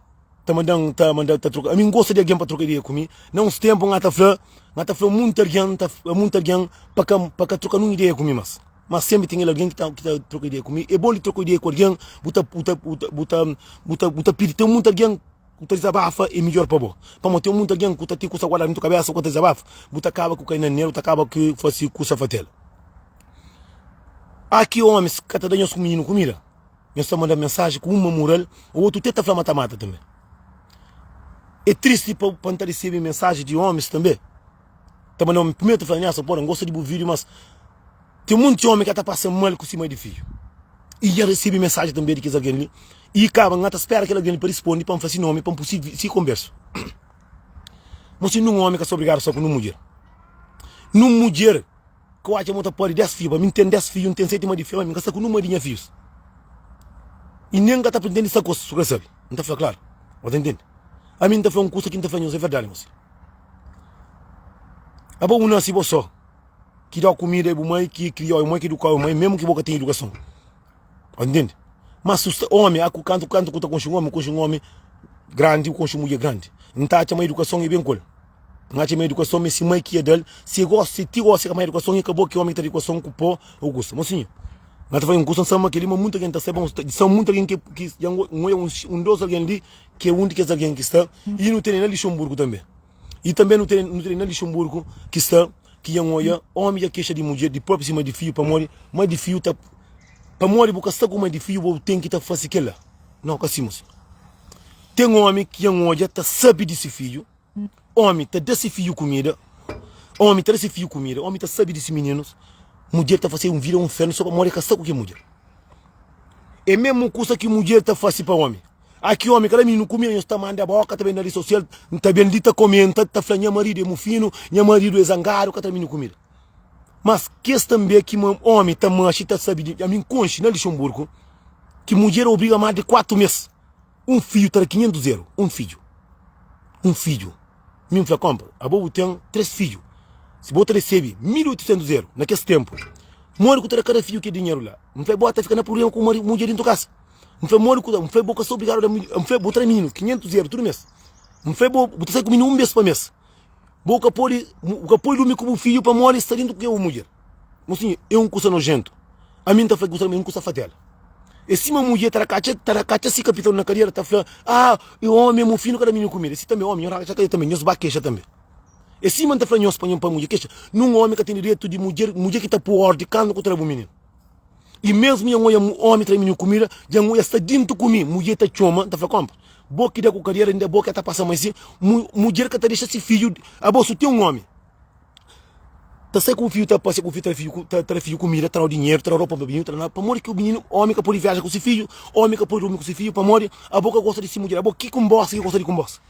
ta mandan ta manda ta troka ami n gosta di algen pa troka ideia ku mi na uns tempu n ata fla n ata fla munti algen ta munti algen pa ka pa ka troka nun ideia ku mi mas mas sempri ten el algen ki ta ki ta troka ideia ku mi é bon di troka ideia ku algen bu ta bu ta bu ta bu ta bu ta bu ta pidi ten munti algen ku ta dizabafa é midjor pa bo pamodi ten munti algen ku ta ten kusa guardadu dentu kabesa ku ta dizabafa bu ta kaba ku kai na nel bu ta kaba ku fasi kusa fatel aki omis ka ta da nhos mininu kumida. Nhos ta manda mensaji ku uma mural, ô otu te ta fla ma ta mata tanbe. É tristi pa pa N ta resebe mensaji di omis tanbe. Ta manda omi primeru ta fla, Nelson, pora, N gosta di bu vídiu, mas ten monti omi ka ta pasa mal ku si mai di fidju. I dja resebe mensaji tanbe di kes algen li. I kaba, N ta spera kel algen li pa risponde pa N fla si nomi, pa N pui si si konbersu. Mo si nun omi ka sta obrigadu sta ku nun mudjer. Nun mudjer. Ka bu atxa ma bu ta pari 10 fidju pa mi? N ten 10 fidju, N ten 7 mai di fidju, ma mi N ka sta ku numa di nha fidjus. I nen N ka ta pretende sta ku es, su ka sabe. N ta fla klaru. Bu ta intende? Ami N ta fla un kusa ki N ta fla nhos é verdadi, mos. Abo bu nasi bo so, ki dau kumida é bu mai, ki kriau é bu mai, ki edukau é bu mai, mesmu ki bo ka ten edukason. Bu ta intende? Ma su sta omi, aku kantu kantu ku ta konxe un omi, konxe un omi grandi, ku konxe un mudjer grandi. N ta atxa ma edukason é ben ku el. N atxa ma edukason ma é si mai ki ia da-l, si e gosta, si ti gosta ka ma edukason e ka bo ki omi ki ta da edukason ku po o kusa. Mosinhu, N ta fla un kusa, N sabe ma kel-li ma munti algen ta sabe, ma munti algen ki ki dja N odja un dos algen li ki é un di kes algen ki sta i nu tene na Lixonburgu tanbe. I tanbe nu tene nu tene na Lixonburgu ki sta ki dja N odja omi dja kexa di mudjer di propi si mai di fidju pamodi mai di fidju ta pamodi bu ka sta ku mai di fidju bo ten ki ta fase kel-la. Nau ka si mosinhu. Ten omi ki dja N odja ta sabe di si fidju. Omi ta da se fidju kumida, omi ta da se fidju kumida, omi ta sabe di se mininus, mudjer ta fase un vida un infernu so pamodi el ka sta ku ki mudjer. É mesmu kusa ki mudjer ta fase pa omi. Aki omi ka da mininu kumida, nhos ta manda boka, ta ben na redi sosial, ta ben li ta komenta, ta fla nha maridu é mufinu, nha maridu é zangadu, ka ta da mininu kumida. Mas kes tanbe ki omi ta maxi ta sabe di, ami N konxe na Lixonburgu ki mudjer obriga mas di 4 mes. Un fidju ta da 500 eru, un fidju, un fidju. Mi N fla, Konpa, abo bu ten 3 fidju, si bo ta resebe 1800 eru na kes tenpu, modi ku ta da kada fidju kel dinheru la? N fla, bo ta fika na prublema ku mudjer dintu kasa. N fla, modi ku ta, N fla, bo ka sta obrigadu da, N fla, bo ta da mininu 500 eru tudu mes. N fla, bo ta sai ku mininu un bes pa mes. Bo ka pode, bu ka pode durmi ku bu fidju pamodi sta dintu ku ke bu mudjer. Mosinhu, é un kusa nojentu. Ami N ta fla ki kusa é un kusa fatela. É sima mudjer ta rakatxa, ta rakatxa si kapital na kadera, ta fla, ah, e omi é mufinu ka da mininu kumida. Si tanbe omi, nho rakatxa kadera tanbe, nhos ba kexa tanbe. É sima N ta fla nhos pa nho pa mudjer kexa. Nun omi ka ten diretu di mudjer, mudjer ki ta pu ordi kandu ku ta da bu mininu. I mesmu dja N oja omi ta da mininu kumida, dja N oja sta dintu ku mi, mudjer ta txoma, N ta fla, konpa, bo ki da ku kadera, inda bo ki ta pasa mai si, mudjer ka ta dexa si fidju, abo su ten un omi. Ta sai ku fidju ta pasia ku fidju ta fidju ta tra fidju kumida tra dinheru tra ropa pa mininu tra nada pamodi ki mininu omi ka podi viaja ku si fidju omi ka podi durmi ku si fidju pamodi abo ka gosta di si mudjer abo ki kunbosa ki gosta di kunbosa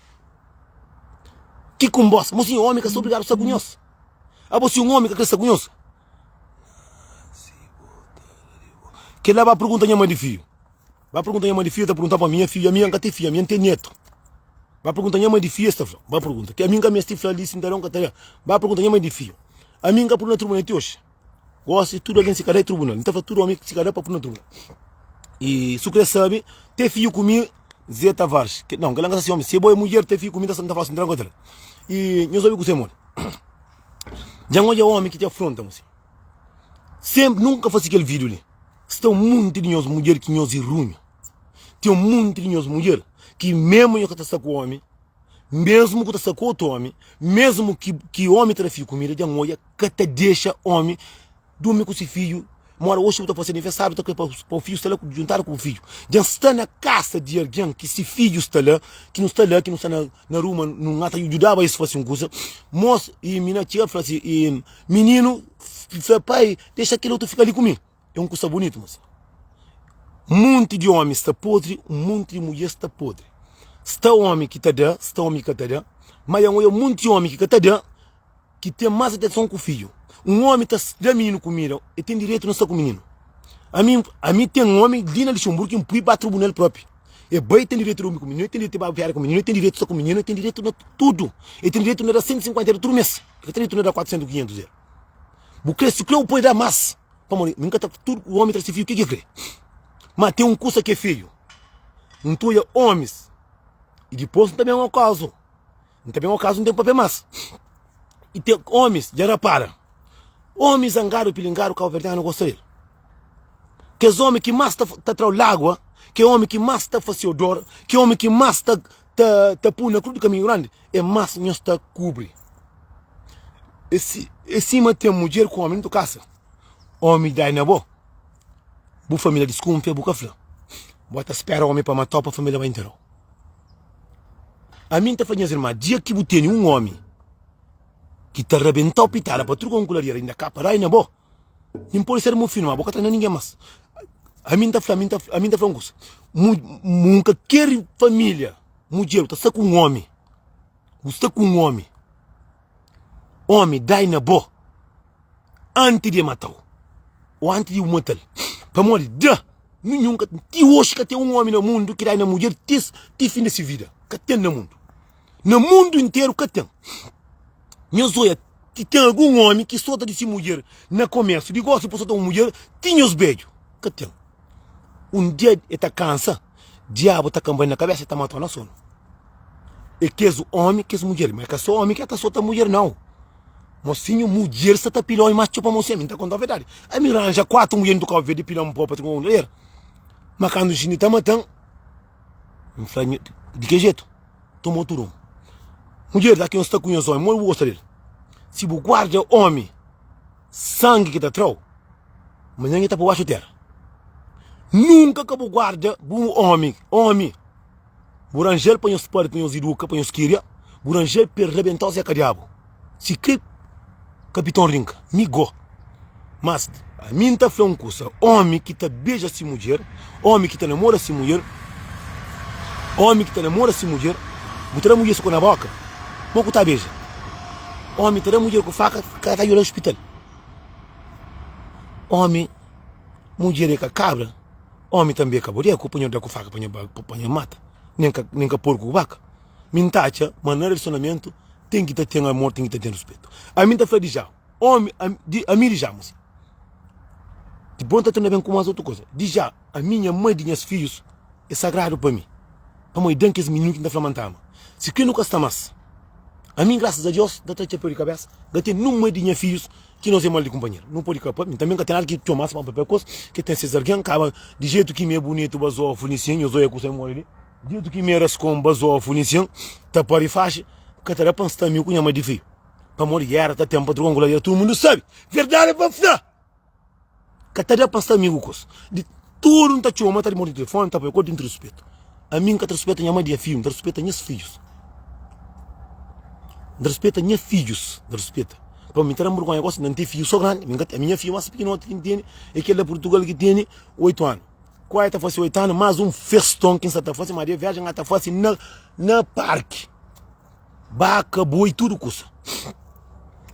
ki kunbosa mosinhu omi ka sta obrigadu sta ku nhos abo si un omi ka kre sta ku nhos kila ba pergunta nha mai di fidju ba pergunta nha mai di fidju ta pergunta pa mi nha fidju ami N ka ten fidju ami N ten netu Ba pergunta nha mãe di fia, es ta fla. Ba pergunta. Ki ami N ka meste fla li si N ta da o N ka ta da. Ba pergunta nha mãe di fia. Ami N ka puru na tribunal ti oxi. Gosi tudu algen si ka da é tribunal. N ta fla tudu omi si ka da pa puru na tribunal. I su kre sabe, te fiju ku mi Zé Tavares. Ke, não, kel-la N ka sa si omi. Si bo é mudjer, te fiju ku mi, N ta fla si N ta da N ka ta da. I nhos obi kuzê modi. Dja N odja omi ki ti afronta mo si. Senpri, nunka fasi kel video li. Sta un monti di nhos mudjer ki nhos é runhu. Ten un monti di nhos mudjer ki memu nhos ka ta sta ku omi, mesmu ku ta sta ku otu omi, mesmu ki ki omi ta da fidju kumida, dja N odja ka ta dexa omi durmi ku si fidju. Mora oxi bu ta fase aniversáriu, bu ta kre pa bu fidju sta la djuntadu ku bu fidju. Dja N sta na kasa di algen ki si fidju sta la, ki nu sta la, ki nu sta na na ruma, nu ata djudaba es fase un kusa. Mos i mina txiga fla si, i mininu fla pai, dexa kel otu fika li ku mi. É un kusa bunitu, mosinhu. Munti di omi sta podri, un munti di mudjer sta podri. Sta omi ki ta da, sta omi ki ka ta da, ma ya oia munti omi ki ka ta da, ki ten mas atenson ku fidju. Un omi ta da mininu kumida, e ten direitu na sta ku mininu. Ami, ami ten omi li na Luxemburgo ki N pui ba tribunal propi. E bai ten direitu durmi ku mininu, e ten direitu di ba viaja ku mininu, e ten direitu sta ku mininu, e ten direitu na tudu. E ten direitu na da 150 euro tudu mes. E ka ten direitu na da 400, 500 euro. Bu kre, si kre bu pode da mas. Pamodi mi ka ta tudu omi tra si fidju ke ki kre. Ma ten un kusa ki é feiu. N ta odja omis i dipos N ta ben o kazu. N ta ben o kazu N ten papia mas. I ten omis dja rapara. Omi zangadu pilingadu kabuverdianu gosta del. Kes omi ki mas ta ta trau lagua, ke omi ki mas ta fasi odor, ke omi ki mas ta ta ta pui na krus di kaminhu grandi, é mas nhos ta kubri. É si, é sima ten mudjer ku omi ntu kasa. Omi dai na bo, bu familia diskunfia, bu ka fla. Bo ta spera omi pa matau pa familia bai nterau. Ami N ta fla nhas irma, dia ki bu tene un omi ki ta rabentau pitada pa tudu kon ku ladera inda ka pa dai na bo, nin pode ser mufinu, ma bo ka ta na ningen mas. Ami N ta fla, ami N ta, ami N ta fla un kusa, mu, mu ka keri familia, mudjer, bu ta sta ku un omi, bu sta ku un omi, omi dai na bo anti di e matau o anti di bu matal, pamodi da ninhun ka ti oxi ka ten un omi na mundu ki dai na mudjer ti ti fin di si vida, ka ten na mundu, na mundu interu ka ten. Nhos oia ti ten algun omi ki sota di si mudjer na komesu di gosi pa sota un mudjer ti nhos bedju, ka ten. Un dia e ta kansa, diabu ta kanba-l na kabesa e ta mata-l na sonu. É kes omi, kes mudjer, ma é ka so omi ki ta sota mudjer nau. Mosinhu, mudjer sta ta pila omi mas txeu pa mosinhu, ami N ta konta verdadi. Ami ranja 4 mudjer ntu Kabu Verdi pila-m pa pa un mulher. Ma kandu N xinti ta mata-m, N fla, di ki jetu? Toma otu rumu. Mudjer, da ki nhos sta ku nhos omi, modi bu gosta del? Si bu guarda omi, sangi ki ta tra-u, manhan e ta pô baxu tera. Nunka ka bu guarda bu omi, omi. Bu ranja-l pa nhos pari, pa nhos iduka, pa nhos kiria. Bu ranja-l pa el rabenta-u Zé Kadiabu. Si kre kapiton rinka, mi go. Mas ami N ta fla un kusa, omi ki ta beja si mudjer, omi ki ta namora si mudjer, omi ki ta namora si mudjer, bu ta da mudjer soko na boka, mo ku ta beja? Omi ta da mudjer ku faka, ka ta yola ospital. Omi, mudjer e ka kabra, omi tanbe e ka bodeku pa nho da ku faka pa nho pa nho mata, nen ka nen ka porku ku baka. Mi N ta atxa ma na relasionamentu ten ki ta ten amor, ten ki ta ten ruspetu. Ami N ta fla di ja, omi, di ami di ja, mosi. Dipôs N ta torna ben ku más otu kuza. Di ja, ami nha mai di nhas fidjus é sagradu pa mi, pamodi e da-m kes mininu ki N ta fla ma N ta ama. Si kre nu ka sta más, ami grasas a Deus N ta tra txapéu di kabésa, N ka ten nun mai di nha fidjus ki nos é mal di kunpanheru. Nu pode ka papia, mi tanbe N ka ten nada ki txoma-s pa N papia ku es, ke ten ses algen kaba di jetu ki mi é bunitu, bazofu, nisin, nhos oia kusa modi li. Jetu ki mi é raskon, bazofu, nisin, ta pari faxi, ka ta da pa N sta amigu ku nha mai di fidju. Pamodi géra ta ten pa truka ku ladera, tudu mundu sabe. Verdadi é pa fla! Ka ta da pa sta amigu ku es. Di tudu N ta txoma, ta dimora di telefoni, ta poi ku el, ten ruspetu. Ami N ka ta ruspeta nha mai di nha fidju, N ta ruspeta nhas fidjus. N ta ruspeta nha fidjus, N ta ruspeta. Pamodi mi ta da-m burgonha gosi, N ten fidju so grandi, mi ka ten. Ami nha fidju mas pikinoti ki N tene é kel da Purtugal ki tene 8 anu. Kuai ta fase 8 anu, mas un feston ki N sta ta fase, ma di viajen N ta fase na na parki. Baka, boi, tudu kusa.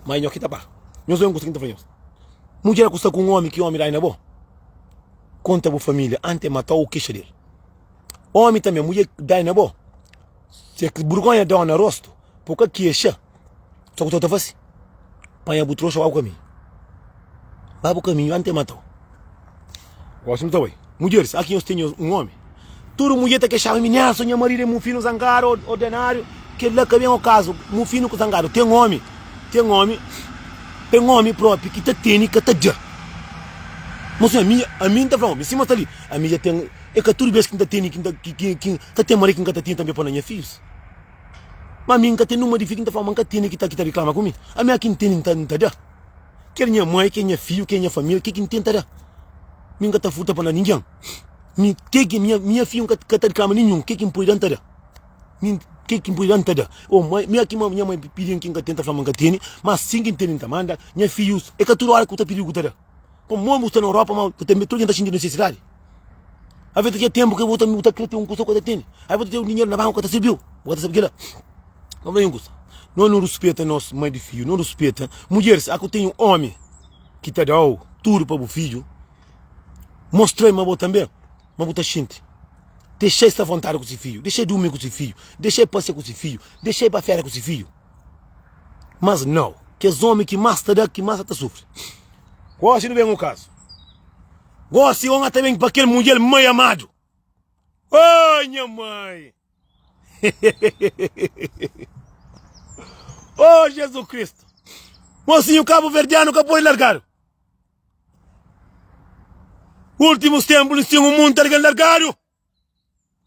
Ma nho ki ta ba. Nhos obi un kusa ki N ta fla nhos. Mudjer ku sta ku un omi ki omi dai na bo, konta bu familia anti e matau o kexa del. Omi tanbe, mudjer dai na bo, se burgonha dau na rostu, po ka kexa, so ku ta fasi? Panha bu troxa ba bu kaminhu. Ba bu kaminhu anti e matau. Gosi nu ta bai. Mudjeris, aki nhos ten un omi. Tudu mudjer ta kexaba mi, Nelson, nha maridu é mufinu zangadu, ordináriu. Kel-la ka ben ao kazu. Mufinu ku zangadu. Ten omi, ten omi, ten omi propi ki ta tene, ka ta da. Mosinhu, ami, ami N ta fla, mi sima sta li, ami dja ten, é ka tudu bes ki N ta tene, ki N ta, ki, ki, ki ka ten maridu ki N ka ta tene tanbe pa na nha fidjus. Ma ami N ka ten numa di fidju ki N ta fla ma N ka tene ki ta, ki ta riklama ku mi. Ami a ki N tene N ta, N ta da. Kel nha mai, kel nha fidju, kel nha familia, ke ki N ten ta da? Mi N ka ta furta pa na ningen. Mi, ke ki nha, nha fidju ka, ka ta riklama ninhun, ke ki N pode da N ta da. Mi, ke ki N pode da N ta da. O mai, mi ki nha mai pidi-m ki N ka ten, ta fla ma N ka tene, ma sin ki N tene N ta manda. Nha fidjus, e ka tudu ora ki bu ta pidi ku ta da. Pamodi bu sta na Europa, ma bu ta tudu algen ta xinti nesesidadi. Aves ta txeu tenpu ki bu ta bu ta kre ten un kusa ku ka ta tene. Aves ta ten dinheru na banku ka ta sirbiu. Bu ka ta sabe kila. Ma fla un kusa. No no ruspeta nos mai di fidju, no ruspeta mudjeris. A ku ten un omi ki ta dau tudu pa bu fidju, mostra-l ma bo tanbe ma bu ta xinti. Dexa-l sta vontadi ku si fidju, dexa-l durmi ku si fidju, dexa-l pasia ku si fidju, dexa-l ba fera ku si fidju. Mas nau, kes omi ki mas ta da ki mas ta sufri. Gosi nu ben un kazu. Gosi onga ta ben pa kel mudjer mai amadu. Oi nha mai! Oh Jesus Cristo! Mocinho cabo-verdiano ka pode largadu. Últimos tempos li sin um monte algen largadu.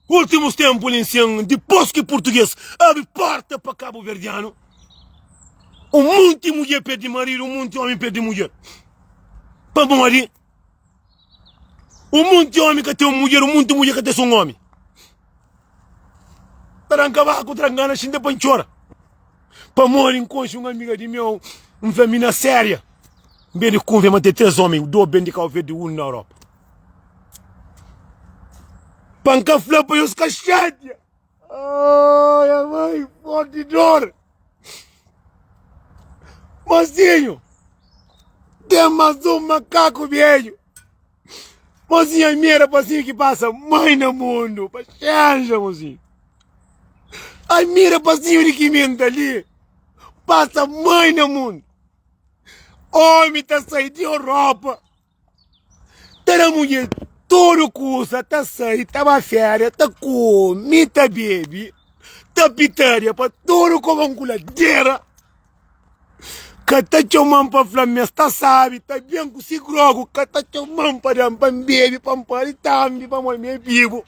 Últimos tempos li sin dipôs ki português abre porta pa cabo-verdiano, um monte mulher perde marido, um monte homem perde mulher. Pamodi? Um monte homem ka tem um mulher, um monte mulher ka tem só um homem. Tranka baku, trangana, xinta pa ntxora. Pamodi N konxe un amiga di meu, N fla mina séria. N ben di kunfia ma ten 3 omi, 2 ben di Kau Verdi, un na Europa. Pa N ka fla pa nhos ka xatia. Ai, a mãe, forte dor. Mocinho, tem mais um macaco velho. Mocinho, a minha rapazinho que passa mãe no mundo. Paciência, mocinho. A minha rapazinho de que menta ali. Passa mãe no mundo. Homem tá saindo de Europa. Ta da mudjer tudu kusa, ta sai, ta ba féria, ta kume, ta bebe, ta pitaria pa tudu kobon ku ladera. Ka ta txoma-m pa fla-m ma es ta sabi, ta ben ku si grogu. Ka ta txoma-m pa da-m pa N bebe, pa N pari tambi, pamodi mi é bibu.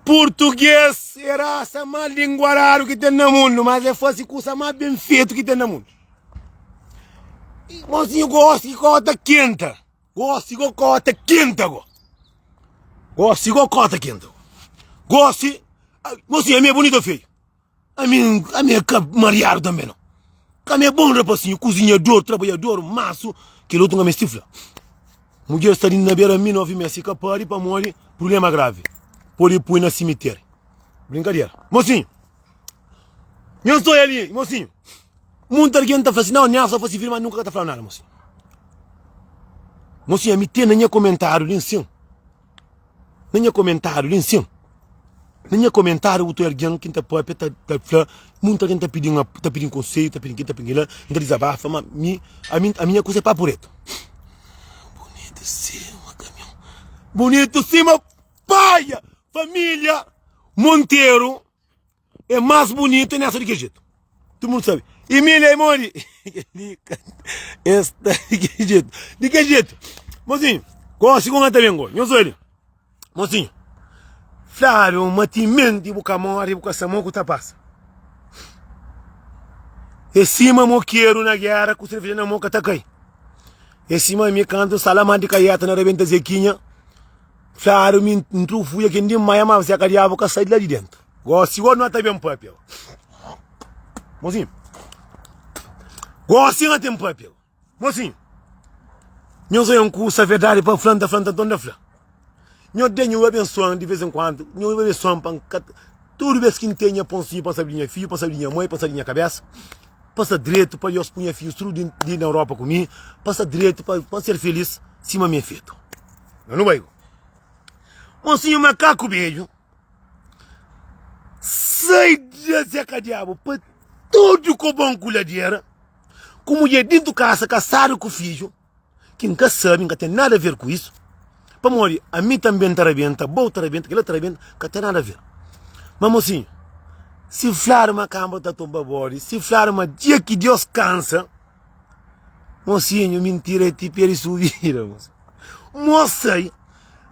Purtugês é rasa más linguaradu ki ten na mundu, mas é fase kusa más ben fetu ki ten na mundu. Mozinho gosta ki kota kenta. Gosta go kota kenta go. Gosta go kota kenta. Gosta. Mosinhu, ami é bunitu ou feiu? Ami, ami é ka mariadu tanbe nau. Ami é bon rapasinhu, kuzinhador, trabadjador, masu. Kel otu N ka meste fla. Mudjer sta li na bera mi 9 mes, si ka pari pamodi prubléma gravi, pode pui na simitériu. Brinkadera. Mosinhu, nhos ta oja li, mosinhu, munti algen ta fla si, nau, Nelson fasi vídiu, ma nunka ka ta fla nada, mosinhu. Mosinhu, ami ten na nha komentáriu li nsin. Na nha komentáriu li nsin. Na nha komentáriu bu ta oja algen ki N ta pâpia ta ta fla, munti algen ta pidi-m ta pidi-m konsedju, ta pidi-m kel, ta pidi-m kel-la, N ta dizabafa, ma mi ami ami nha kuza é papu retu. Bunitu sima kamion, bunitu sima paia, família Monteiro. É más bunitu nessa di ki jetu. Tudu mundu sabe. Emília e modi. Es ta di ki jetu. Di ki jetu. Mozinho, gosi ku ta ben go. Nhos obi. Mozinho. Flávio, ma ti menti bu ka mori, bu ka sa mo ku ta pasa. É sima mokeru na gera ku cerveja na mo ka ta kai. É sima mi kantu salamante kaieta na rebenta Zequinha. Fladu mi N trufuia ken di maia ma Zeka Diabu ka sai di la di dentu. Gosi go no ta ben papia. Mozinho. Gosi no ten papia. Mozinho. Nhos é un kusa verdade pa fla, nta fla, nta nton fla. Nho de nho abençoan de vez em quando, nho abençoan pa nka tudo vez ki nten nha ponsinho pa sabe di nha fidju, pa sabe di nha mãe, pa sabe di nha cabeça, pa sta dreto, pa Deus pui nha fidjus tudo di na Europa ku mi, pa sta dreto, pa pa ser feliz sima mi é fetu. Nu bai. Mocinho makaku bedju sai da Zeka Diabu pa tudu kobon ku ladera ku mudjer dintu kasa kasadu ku fidju ki N ka sabi, N ka ten nada a ver ku isu pamodi ami tanbe N ta rabenta, bo ta rabenta, kila ta rabenta, ka ten nada a ver. Ma mocinho, si fladu ma kamba ta tomba bodi, si fladu ma dia ki Deus kansa Mocinho, mintira é ti perde su vida, moço. Moço sai,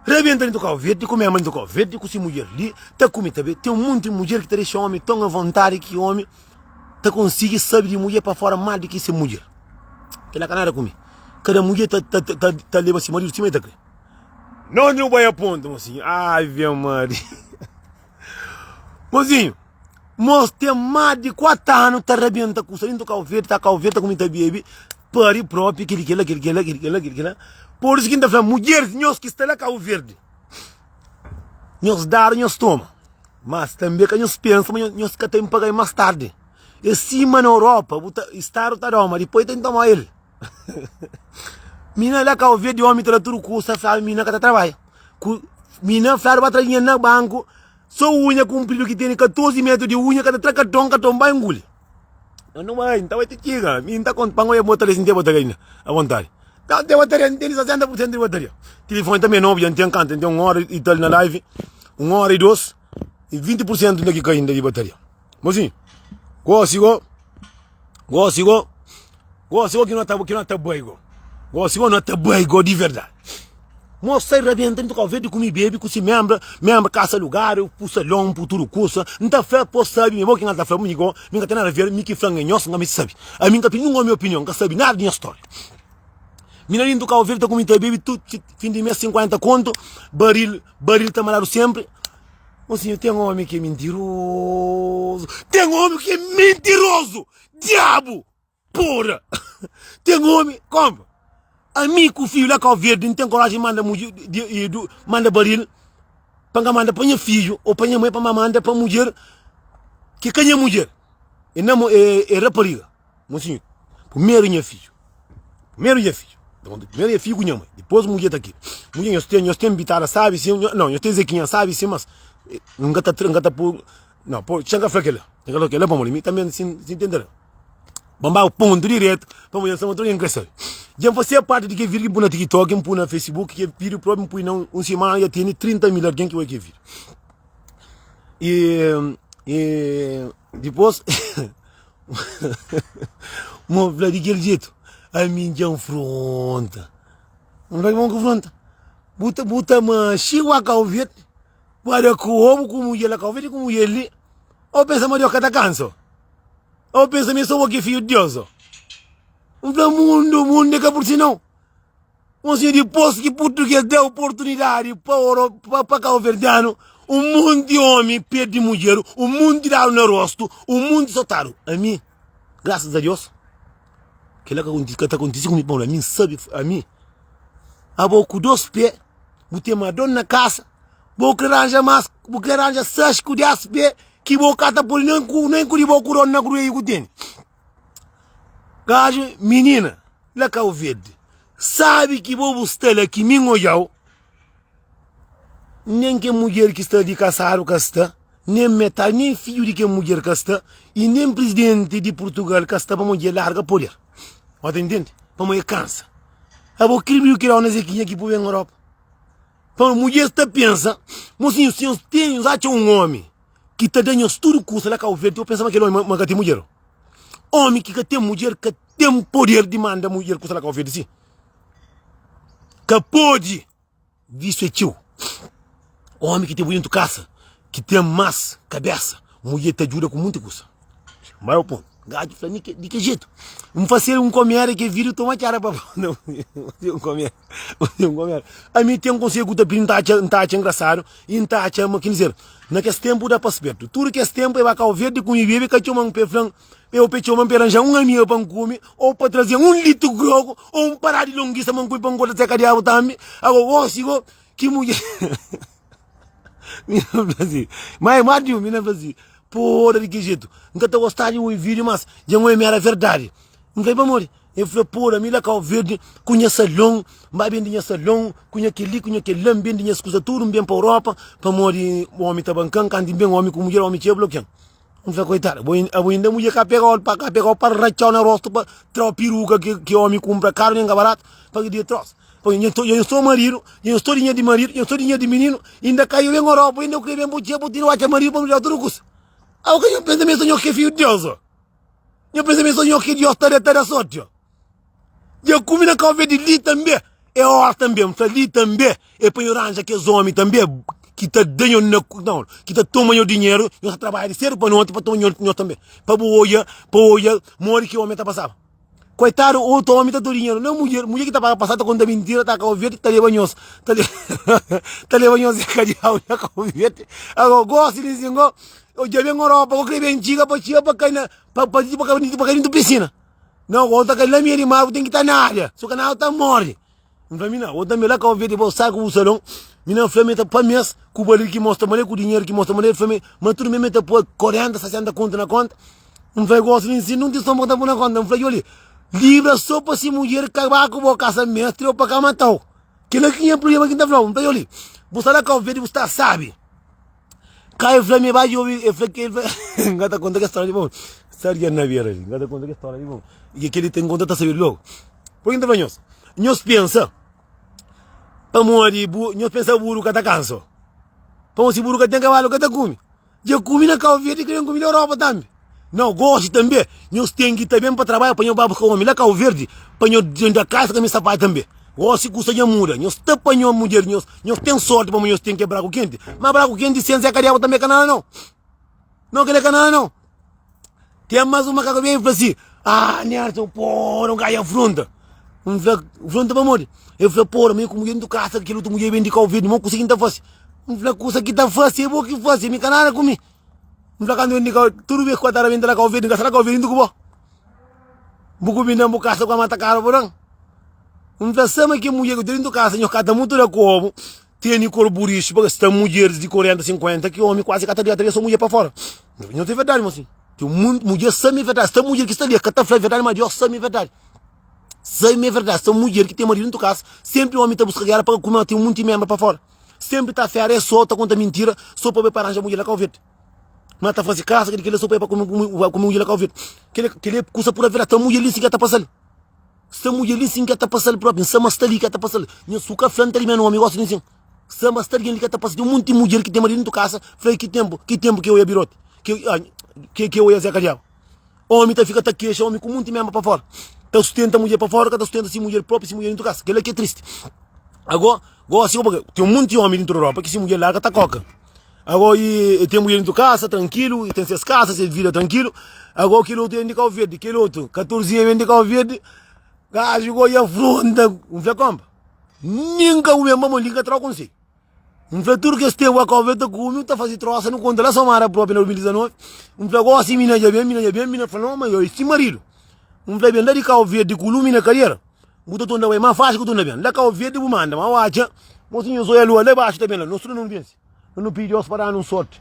rebenta dentro do carro verde, come a mãe do carro verde, com si mulher li, ta come também. Tem um monte de mulher que ta deixa homem tão à vontade que homem ta consegue sabe de mulher para fora mais do que ser mulher. Ela ka nada comi. Cada mulher ta ta ta ta leva si marido cima ta crê. Não não vai a ponto, mocinho. Ave Maria. Mozinho, mos ten más di 4 anu ta rabenta kusa dentu Kau Verdi, ta Kau Verdi ta kume ta bebe, pari propi, kili kila, kili kila, kili kila, kili kila. Por isu ki N ta fla mudjeris, nhos ki sta la Kau Verdi, nhos dadu nhos toma, mas tanbe ka nhos pensa ma nhos ka ten paga más tardi. É sima na Europa, bu ta, stadu ta dau, ma dipoi ten toma el. Mina la Kau Verdi, omi ta da tudu kusa, fla mina ka ta trabadja. Ku mina fladu ba tra dinheru na banku, so unha kunpridu ki tene 14 metru di unha ka ta tra karton, karton bai nguli. Eu não vai, então vai te txiga. Mi nta konta, pa ngoia bota li, nte bota li a vontade. Não, tem bateria, não tem 60% de bateria. Telefone também é novo, já não tem canto, tem uma hora e tal na live, uma hora e dois, e 20% ainda que cai ainda de bateria. Mozinho, gosto igual. Gosi go, gosi go ki no ta ki no ta bai go. Gosi go no ta bai go di verdadi. Mos sai rabenta ntu kau verde kumi bebe ku si membra, membra kasa lugadu, pu salon, pu tudu kusa. N ta fla po sabi mi bo ki N ta fla mi go, mi ka ten nada ver, mi ki fla N é nhos, N ka misti sabi. Ami N ka pidi ningun omi opinion, N ka sabi nada di nha storia. Mi na dintu kau verde ta kumi ta bebe tu fin di mes 50 kontu, baril, baril ta mandadu sempri. Mosinhu, ten omi ki é mintirozu. Ten omi ki é mintirozu. Diabu! Pora! Ten omi, konpa. Ami ku fidju la Kau Verdi, N ten koraji di manda mudjer, di, di, manda baril pa N ka manda pa nha fidju ô pa nha mai pa N ba manda pa mudjer ki ka nha mudjer. É, namo, é, é rapariga. Mosinhu, primeru nha fidju. Primeru nha fidju. Primeru nha fidju ku nha mãe. Depois mudjer ta ki. Mudjer nhos ten, nhos ten bitada sabi sim, nho, não, nhos ten zequinha sabi sim, mas nunca ta, nunca ta pô, não, pô, txan ka fla kela. Txan ka fla kela pamodi mi também sin, sin tenta. Bamba ba ponto direto, pa mulher sama tudo ninguém sabe. Dja N fazia parte di ke vídeo ki N pui na TikTok, N pui na Facebook, ke vídeo próprio N pui na un semana já tene 30 mil alguém ki oi ke vídeo. E, e depois Mo fla di kel jetu, ami dja N fronta. N fla ki fronta. Bu ta, bu ta maxi wa Kau Verdi, bu da ku obu ku mudjer la Kau Verdi ku mudjer li. Ô pensa ma Deus ka ta kansa? Ô pensa ma é so bo ki é fidju di Deus? N fla mundu, mundu é ka pur si nau. Mon sinhor, dipôs ki purtuges da oportunidadi pa oro, pa, pa kauverdianu, Un monti omi perde mudjer, un monti dadu na rostu, un monti sotadu. Ami, grasas a Deus, kila ka kontisi, ka ta kontisi ku mi pamodi ami N sabe, ami, abo ku dos pe, bu ten ma don na kasa, bo kre ranja mas, bu kre ranja 6 ku 10 pe ki bo ka ta pode nen ku nen ku di bo ku don na kruei ku tene. Gaju, minina, la Kau Verdi, sabe ki bo bu sta la ki mi N odjau, Nen kel mudjer ki sta di kasadu ka sta, nen metadi, nen fidju di kel mudjer ka sta, i nen prizidenti di Purtugal ka sta pamodi dja larga poder. Bo ta intende? Pamodi e kansa. Abo krimi ki dau na Zekinha ki pui ben Europa. Pamodi mudjer ta pensa, mosinhu, si nhos ten, nhos atxa un omi ki ta da nhos tudu kusa la Kau Verdi, bo pensa ma kel omi ma ka ten mudjer? Omi ki ka ten mudjer ka ten poder di manda mudjer kusa la Kau Verdi si. Ka pode! Visu é txeu. Omi ki ten bu dentu kasa, ki ten mas kabesa, mudjer ta djuda ku munti kusa. Bai ao pontu. Gaju fla, di ki jetu? N fase un komédia ke vídiu toma txada pa un komédia, un komédia. Ami ten konselhu ku ta pidi, N ta atxa, N ta atxa engrasadu i N ta atxa ma, kin dizer, na kes tenpu da pa spertu. Tudu kes tenpu e ba Kau Verdi ku mi bebe, ka txoma-m pa e fla-m, Eu pe txoma-m pa e ranja un amiga pa N kume, ou pa traze-m un litru grogu, ou un parada di longisa pa N kume pa N gorda seka diabu tambi. Ago, gosi go, ki mudjer. Mina fla si, ma é más di un, mina fla si, Pora di ki jetu, N ka ta gostaba di obi vídiu, mas dja N obi ma éra verdadi. N fla, i pamodi? El fla, Pora, mi la Kau Verdi ku nha salon, N ba bende nha salon, ku nha kel-li, ku nha kel-la, N bende nhas kuza tudu, N ben pa Europa, pamodi omi ta banka-m, kantu N ben omi ku mudjer, omi txeu blokia-m. N fla, koitadu, bo abo inda mudjer ka pega ol pa ka pega-u pa ratxa-u na rostu pa tra-u piruka ki ki omi kunpra karu nen ka baratu pa ki dia tros. Pa nha nho nha sô maridu, nha sô dinheru di maridu, nha sô dinheru di mininu, inda ka eu ben Europa, inda eu kre ben bu txeu, bu tira atxa maridu pa nu da tudu kusa. Abo ka nho pensa ma é sô nho ki é fidju di Deus, ô? Nho pensa ma é sô nho ki Deus ta da ta da sorti, ô? Dja kume na Kau Verdi li tanbe é ora tanbe N fla li tanbe é pa nho ranja kes omi tanbe ki ta da nho na não ki ta toma nho dinheru nho ta trabadja di sedu pa noti pa toma nho nho tanbe pa bu odja pa odja modi ki omi ta pasaba koitadu otu omi ta da dinheru na mudjer mudjer ki ta paga pasa ta konta mintira ta Kau Verdi ta leba nhos ta ta leba nhos kadiau na Kau Verdi ago gosi di sin go dja ben Europa go kre ben txiga pa txiga pa kai na pa pa pa kai dintu pisina. Não, ô ta kai na meio di mar, bu ten ki ta nada. Su ka nada, ta morre. N fla, mina, ô tanbe la Kau Verde, bo sai ku bu salon. Mina fla, mi ta pa mes, ku balil ki mostra mané, ku dinheru ki mostra mané. El fla mi, ma tudu mes mi ta poi 40, 60 kontu na konta. N fla, gosi li nsin, nun ti son pa ta pui na konta. N fla, djoli, libra so pa si mudjer kaba ku bo kasa mestri ô pa ka matau. Kila ki nha problema ki N ta flau. N fla, djoli, bu sta la Kau Verde, bu sta sabi. Ka el fla mi ba djobe, el fla ki el fla, N ka ta konta kes stória di bo. Sabe ki na bera li, N ka ta konta kes stória di bo. I kel-li ta inkontra ta sabe logu. Pur ki N ta fla nhos? Nhos pensa pamodi bu, nhos pensa buru ka ta kansa. Pamodi si buru ka ten kabalu ka ta kume. Dja kume na Kau Verdi, ka ben kume na Europa tambi. Nau, gosi tanbe, nhos ten ki ta ben pa trabadja pa nho ba buska omi la Kau Verdi, pa nho da kasa ka mi sapatu tanbe. Gosi kusa dja muda, nhos sta pa nho mudjer, nhos, nhos ten sorti pamo nhos ten ke braku kenti. Ma braku kenti sen Zé Kadiabu tanbe ka nada nau. Nau, kela ka nada nau. Ten mas un makaku ben fla si, Ah, Nelson, pora, un gaja afronta. N fla, afronta pamodi? El fla, pora, mi ku mudjer ntu kasa, kel otu mudjer ben di Kau Verdi, mo kusa ki N ta fasi? N fla, kusa ki ta fasi, é bo ki fasi, mi ka nada ku mi. N fla kantu N ka tudu bes ku ta rabenta na Kau Verdi, N ka sta na Kau Verdi, N ku bo. Bu ku bindan bu kasa ku mata karu bu dan. N fla sama ki mudjer ku dentu kasa nho ka ta mutu da kobu, teni kor burixu, pa sta mudjeris di 40, 50 ki omi kuasi ka ta deta, so mudjer pa fora. Nho ten verdadi mosinhu. Ten muntu mudjer sa mi verdadi, sta mudjer ki sta li ka ta fla verdadi, ma Dios sa mi verdadi. Sa mi verdadi, sta mudjer ki ten maridu dentu kasa, senpri omi ta buska gera pa ka kume, ten munti membra pa fora. Senpri ta fera é so ta konta mintira so pa bai pa ranja mudjer na Kau Verdi. Ma ta fasi kasa kel so pa bai pa kume mudjer na Kau Verdi. Kel kel é kusa pura verdadi. Ta mudjer li sin ka ta pasal. Sta mudjer li sin ka ta pasal propi. Nsa ma sta li ka ta pasal. Nha su ka fla nta li menu omi gosi li sin. Sta ma sta algen li ka ta pasal. Ten munti mudjer ki ten maridu dentu kasa fla ki tempu ki tempu ke oia biroti ke ke ke oia Zé Kadiabu. Omi ta fika ta kexa omi ku munti memba pa fora. Ta sustenta mudjer pa fora ka ta sustenta si mudjer propi si mudjer dentu kasa. Kela ki é tristi. Ago, gosi bo pake, ten munti omi dintu Europa ki si mudjer larga ta koka. Ago i ten mudjer dintu kasa trankilu, i ten ses kasa, ses vida trankilu. Ago kel otu ben di Kau Verdi, kel otu katorzinha ben di Kau Verdi, gaju go i afronta. N fla, konpa, nin ka bu ben pa mon li, N ka trau konselhu. N fla tudu kes tebu a kau ta kume, nu ta faze trosa, nu konta la Somada propi na 2019. N fla gosi mina dja ben, mina dja ben, mina fla no ma yo e si maridu. N fla ben la di Kau Verdi ku lumi na kadera, bu ta torna bai ma faxi ku torna ben. La Kau Verdi bu manda, ma atxa mosinhu zoia lua la baxu ta ben la, nos tudu nu vense. Nu nu pidi Deus pa danu un sorti.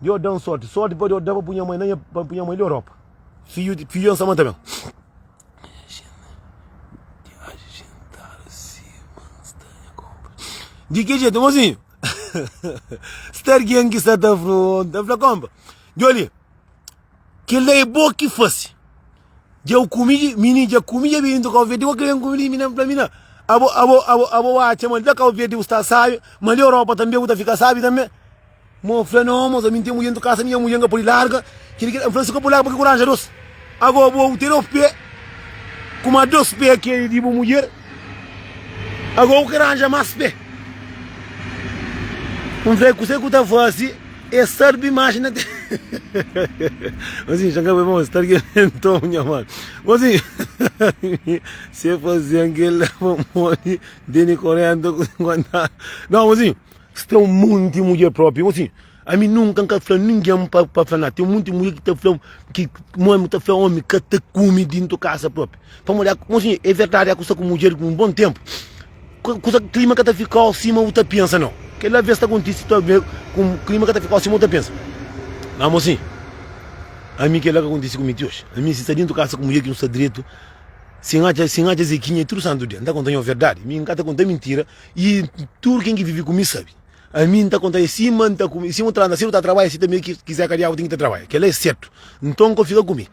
Deus dan sorti, sorti pa Deus da pa pui nha mai na nha pa pui nha mai li Europa. Fidju fidju N sta ma ta ben. Di ki jetu, mozinhu? Sta algen ki sta ta fronta, fla konpa, djoli, kel-la é bo ki fase. Dja u kumi, mini dja kumi, dja bebe Kau Verdi, bo kre kumi li, mina fla mina, abo, abo, abo, abo atxa ma la Kau Verdi bu sta sabi, ma li Europa tanbe bu ta fika sabi tanbe. Mo fla no mos ami n ten mudjer ntu kasa mi nha mudjer n ka pode larga kili kila n fla si ka pode larga pake ku ranja dos ago bo bu ten dos pe kuma dos pe ke di bu mudjer ago bu ka ranja mas pe n fla kuse ku ta fasi e sarbi mas na Mozinho, já acabei bom, está aqui então, minha mano. Mozinho, se fazer aquele mole, dele 40 com 50. Não, mozinho, Sta un monti mudjer propi Mosi, ami nunka N ka fla ningen pa pa fla nada Ten un monti mudjer ki ta fla ki omi ta fla omi ka ta kume dintu kasa propi Pamodi mosi, é verdadi a ku sta ku mudjer un bon tenpu Kusa klima ka ta fikau sima bu ta pensa nau Kel la ves ta kontisi ta ku klima ka ta fikau sima bu ta pensa Ma mosi, ami kel la ka kontisi ku mi ti oji Ami si sta dintu kasa ku mudjer ki nu sta dretu Si N atxa si N atxa Zekinha é tudu santu dia N ta konta nho verdadi Mi N ka ta konta mintira I tudu ken ki vive ku mi sabe. Ami N ta konta es sima N ta kume, sima N ta lanta sedu ta trabadja, si tanbe ki ki Zeka Diabu ten ki ta trabadja. Kel-la é sertu. Nton ka fika ku mi.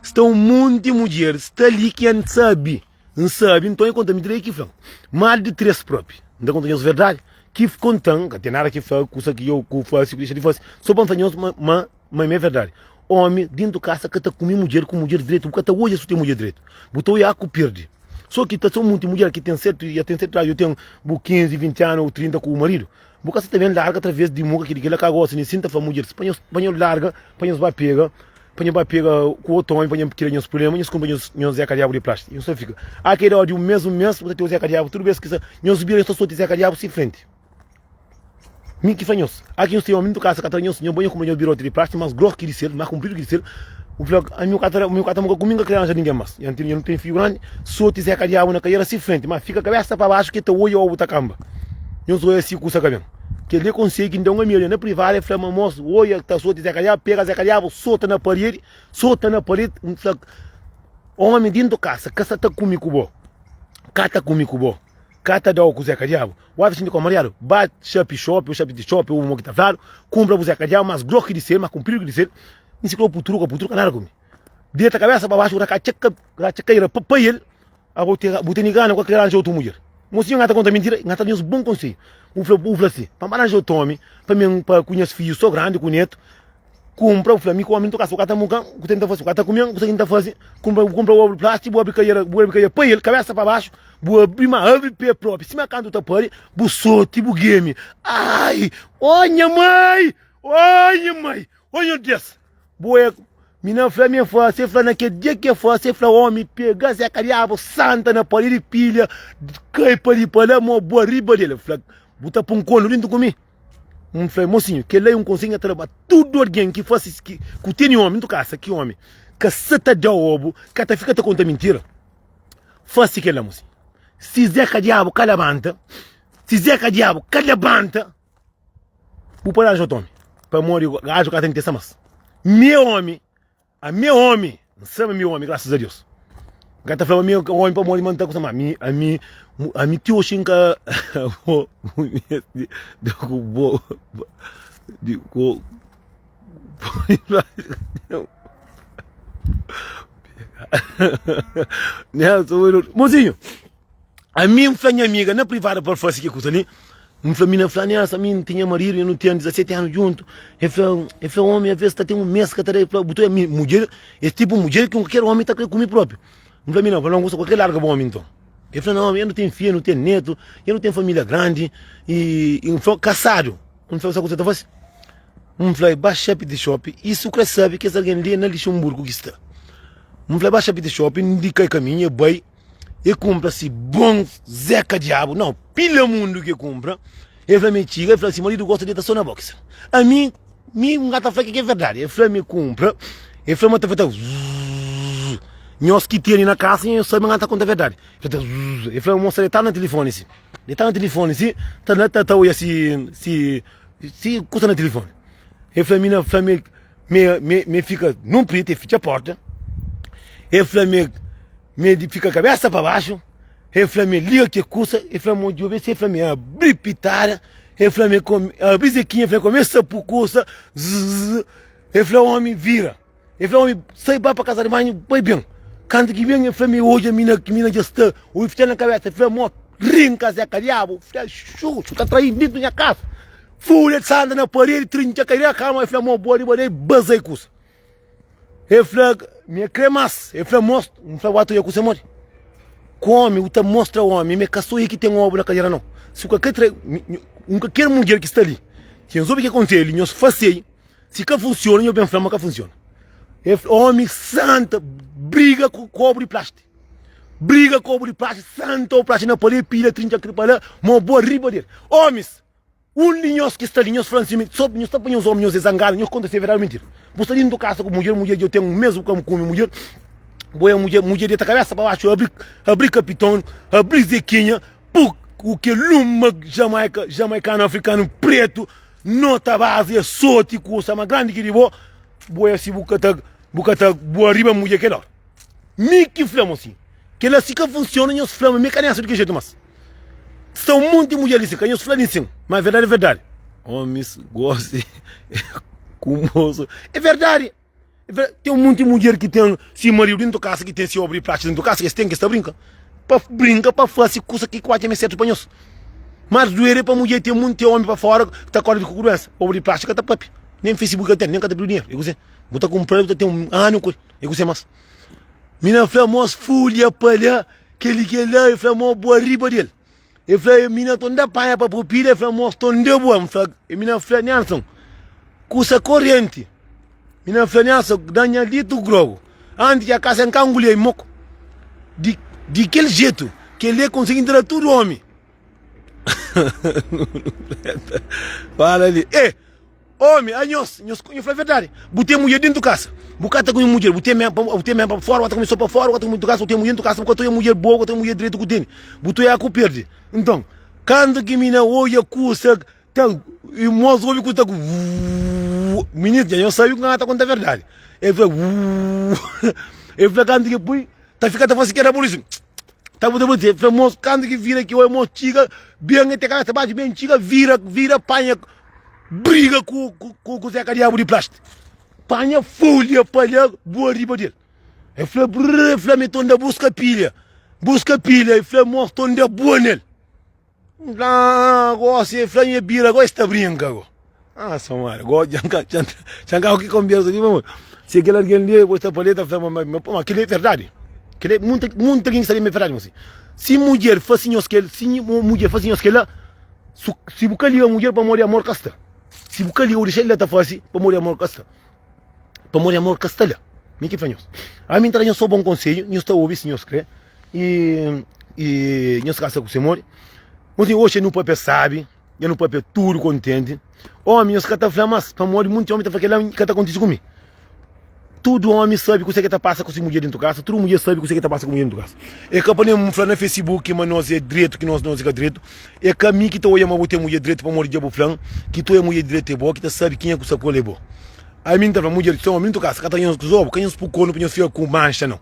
Sta un monti mudjer sta li ki N sabe, N sabe, nton e konta mi dretu ki fla-m. Mal di tres propi. N ta konta nhos verdadi ki konta-m, ka ten nada ki fla kusa ki yo ku fase ku dexa di fase, so pa N fla nhos ma ma ma mi é verdadi. Omi dentu kasa ka ta kume mudjer ku mudjer dretu, bu ka ta odja su ten mudjer dretu, bu ta oia ku pirdi. So ki ta so munti mudjer ki ten sertu, ya ten sertu idadi, yo ten bu 15, 20 anu ou 30 ku bu maridu, bu ka sa ta ben larga atraves di muka ki di kila ka gosta ni sin ta fla mudjeris pa nhos pa nhos larga, pa nhos ba pega, pa nhos ba pega ku otu omi pa nhos kria nhos prublema, nhos kunpra nhos nhos zeka diabu di plastik, nhos ta fika a ki idadi un mes un mes bu ta ten zeka diabu tudu bes ki sa nhos bira nhos ta soti zeka diabu si frenti. Mi ki fla nhos, aki nhos ten omi ntu kasa ka tra nhos, nhos bai nhos kunpra nhos biroti di plástiku mas gros ki di sel, mas kunpridu ki di sel, bu fla, ami ka ta, mi ka ta muka ku mi, N ka kre ranja ningen mas. Nha ntende, nha nu ten fiju grandi, soti zeka diabu na kaiera si frenti, ma fika kabesa pa baxu ke ta oia obu ta kanba. Nhos oia si kusa ka ben. Kel li é konsedju ki N da un amiga na privadu, el fla ma mos, oia ta soti zeka diabu, pega zeka diabu, sota na paredi, sota na paredi, N fla, omi dintu kasa ka sa ta kume ku bo, ka ta kume ku bo. Ka ta dau ku zeka diabu. Wata xinti kau mariadu, ba xapi xopi ou xapi di xopi ou mo ki ta fladu, kunpra bu zeka diabu mas gros ki di sel, mas kunpridu ki di sel, mi si kla putru ka putru ka nada ku mi. Deta kabesa pa baxu rakatxa ka ratxa kaira pa pa el, abo te bu tene gana ku ka kre ranja otu mudjer. Mosinhu nga ta konta mintira, nga ta da nhos bon konsedju. Bu fla bu fla si, pa ranja otu omi, pa mi pa ku nhas fidju so grandi ku netu, Kunpra, bu fla, mi ku omi ntu kasa, bu ka ta muka, ku tenta fasi, bu ka ta kume, kusa ki N ta fasi, kunpra, bu kunpra obu di plástiku, bu abri kaiera, bu abri kaiera pa el, kabesa pa baxu, bu abri ma abri pe propi, sima kantu ta pari, bu soti, bu geme, ai, oh nha mai, oh nha mai, oh nha Deus, bu é, mina fla mi fasi, el fla na kel dia ki el fasi, el fla omi pega Zé Kadiabu santa na paredi pilha, kai pa li pa la, mo bua riba del, el fla, bu ta pun konu dintu ku mi. N fla, Mosinhu, kel-la é un konsedju ki N ta da pa tudu algen ki fase ki ku tene ómi ntu kasa, ki ómi ka sa ta da obu, ka ta fika ta konta mintira. Fase kel-la, mosinhu. Si Zeka Diabu ka labanta, si Zeka Diabu ka labanta, bu pode ranja otu ómi, pamodi gaju ka ta intesa más. Mi é ómi. Ami é omi, N sabe mi é omi, grasas a Deus. N ka ta fla ma mi é omi pamodi ma N ta kusa, ma ami, ami, ami ti oxi N ka Mozinho, Ami N fla nha amiga na privadu pa el fase ki kusa li. N fla mina fla nessa mi N tinha maridu, nu ten 17 anu djuntu. El fla, el fla omi aves ta ten un mes ka ta da. El fla bu ta mi mudjer, es tipu mudjer ki kualker omi ta kre ku mi propi. N fla mina, fla kusa kualker larga bu omi nton. El fla nau, eu nu ten fidju, nu ten netu, eu nu ten familia grandi i N fla kasadu. N fla sa kusa ta fase? N fla ba xepi di xopi, i su kre sabe kes algen li na Lixemburgu ki sta. N fla ba xepi di xopi, N di kai kaminhu e bai. E kunpra si bon Zeka Diabu, nau, pila mundu ki e kunpra. El fla ma e txiga, el fla si maridu gosta deta so na boxer. Ami, mi N ka ta fla ke ki é verdadi. El fla ma e kunpra, el fla ma ta fla ta zzzz. Nhos ki tene na kasa nhos sabe ma N ka ta konta verdadi. El fla ta zzzz. El fla ma mosa detadu na tilifoni si. Detadu na tilifoni si, ta la ta oia si si si kusa na tilifoni. El fla mi na fla ma ma ma e fika nunpriti, e fitxa porta. El fla ma ma e fika kabesa pa baxu. El fla mi, liga ke kusa, el fla mo djobe si, el fla mi, abri pitada, el fla mi, abri zekinha, el fla kumesa pu kusa, zzz, el fla omi vira, el fla omi sai ba pa kasa di banhu, bai ben, kantu ki ben el fla mi, odja mina, ki mina dja sta, omi fitxa na kabesa, el fla mo rinka zeka diabu, fla xuxu ta trai dentu nha kasa, fulha di santa na paredi, trinca kai kama, el fla mo bua riba del, bazai kusa. El fla, Mi é kre más. El fla, Mos, N fla, Watu, ya kuse modi? Ku omi, u ta mostra omi ma é ka so e ki ten obu na kadera nau. Si u ka kre tra, un ka kel mudjer ki sta li, si nhos obi ke konselhu, nhos fase-i, si ka funsiona, nhos ben fla ma ka funsiona. El fla, Omi santa, briga ku obu di plasti. Briga ku obu di plasti, santa obu plasti na paredi, pila, trinca kri pa la, ma bo riba del. Omis! Un di nhos ki sta li, nhos fla-m si mi, so nhos sta pa nhos omi, nhos é zangadu, nhos konta si é verdadi o mintira. Bu sta dintu kasa ku mudjer, mudjer dja ten un mes bu ka kume mudjer, bo é mudjer, mudjer deta kabesa pa baxu, abri, abri kapiton, abri zekinha, puk, ku kel luma jamaika, jamaikanu, afrikanu pretu, nota bazi, é soti kusa ma grandi ki di bo, bo é si bu ka ta, bu ka ta bua riba mudjer kel ora. Mi ki fla-m asin. Kel-la si ka funsiona, nhos fla-m, mi ka nessa di kel jetu mas. Sta un monti mudjer li si, ka nhos fla nin sin, ma verdadi é verdadi. Omis gosi ku mosu, é verdadi. Ten un monti mudjer ki ten si maridu dentu kasa, ki ten si obra di praxa dentu kasa, ki es ten ki es ta brinka. Pa brinka, pa fase kusa ki ku atxa ma é sertu pa nhos. Mas duer é pa mudjer ten monti omi pa fora ki ta korda di ku duensa. Obra di praxa ka ta papia, nen facebook ka ten, nen ka ta pidi dinheru. É kuzê? Bu ta kunpra-l, bu ta ten un anu ku el. É kuzê mas? Mina fla mos fulha pa la keli kela el fla mo bua riba del el fla mina ton da panha pa pupila el fla mos ton da bua n fla mina fla Nelson kusa korenti mina fla Nelson da nha ditu grogu anti ki a kasa n ka ngulia i moko di di kel jetu kel e konsigi ntra tudu omi fala li e Omi, anhos, nhos, nho fla verdadi. Bu ten mudjer dentu kasa, bu ka ta kume mudjer, bu ten pa, bu ten pa fora, bu ka ta kume so pa fora, bu ka ta kume dentu kasa, bu ten mudjer dentu kasa, bu ka ta oia mudjer boa, bu ka ta oia mudjer dretu ku tene, bu ta oia ku perde. Nton, kantu ki mina oia kusa ta, i mos obi kusa ta ku vuuuu, minis dja nhos sabi ku N ta konta verdadi. El fla vuuuu, el fla kantu ki pui, ta fika ta fasi kera burisu. Ta bu ta bu fla mos kantu ki vira ki oia mos txiga, ben e te kabesa baxu, ben txiga vira, vira panha. Briga ku ku ku Zeka Diabu di Plasti. Panha folha pa la bua riba del. E fla brrr, e fla mi tonda buska pilha. Buska pilha, e fla mos tonda bua nel. Nfla gosi, e fla nha bira go es ta brinka go. Ah somada, go djan ka djan djan ka ki konbersa li pamodi si kel algen li bo sta pa li ta fla ma ma ma kel li é verdadi. Kel li munta munta algen ki sabe ma é verdadi mosi. Si mudjer fasi nhos kel si mudjer fasi nhos kel la. Si bu ka liga mudjer pamodi amor ka sta. Si bu ka liga bu dexa el la ta fase pamodi amor ka sta. Pamodi amor ka sta la. Mi ki fla nhos. Ami N ta da nhos so bon konsedju, nhos ta obi si nhos kre i i nhos kasa ku se modi. Osi oxi nu papia sabi, dja nu papia tudu kontenti. Omi nhos ka ta fla mas pamodi munti omi ta fla kela ka ta kontisi ku mi. Tudu omi sabi kuse ke ta pasa ku si mudjer dentu kasa, tudu mudjer sabi kuse ke ta pasa ku mudjer dentu kasa. E ka pa nen fla na facebook ma nos e dretu ki nos nos e ka dretu. E ka mi ki ta oia ma bu ten mudjer dretu pamodi dja bu flan ki ta oia mudjer dretu e bo, ki ta sabi kenha ku sta ku el e bo. Ami N ta fla mudjer ki sta omi dentu kasa ka ta nhos ku zobu, ka nhos pui kornu pa nhos fika ku manxa nau.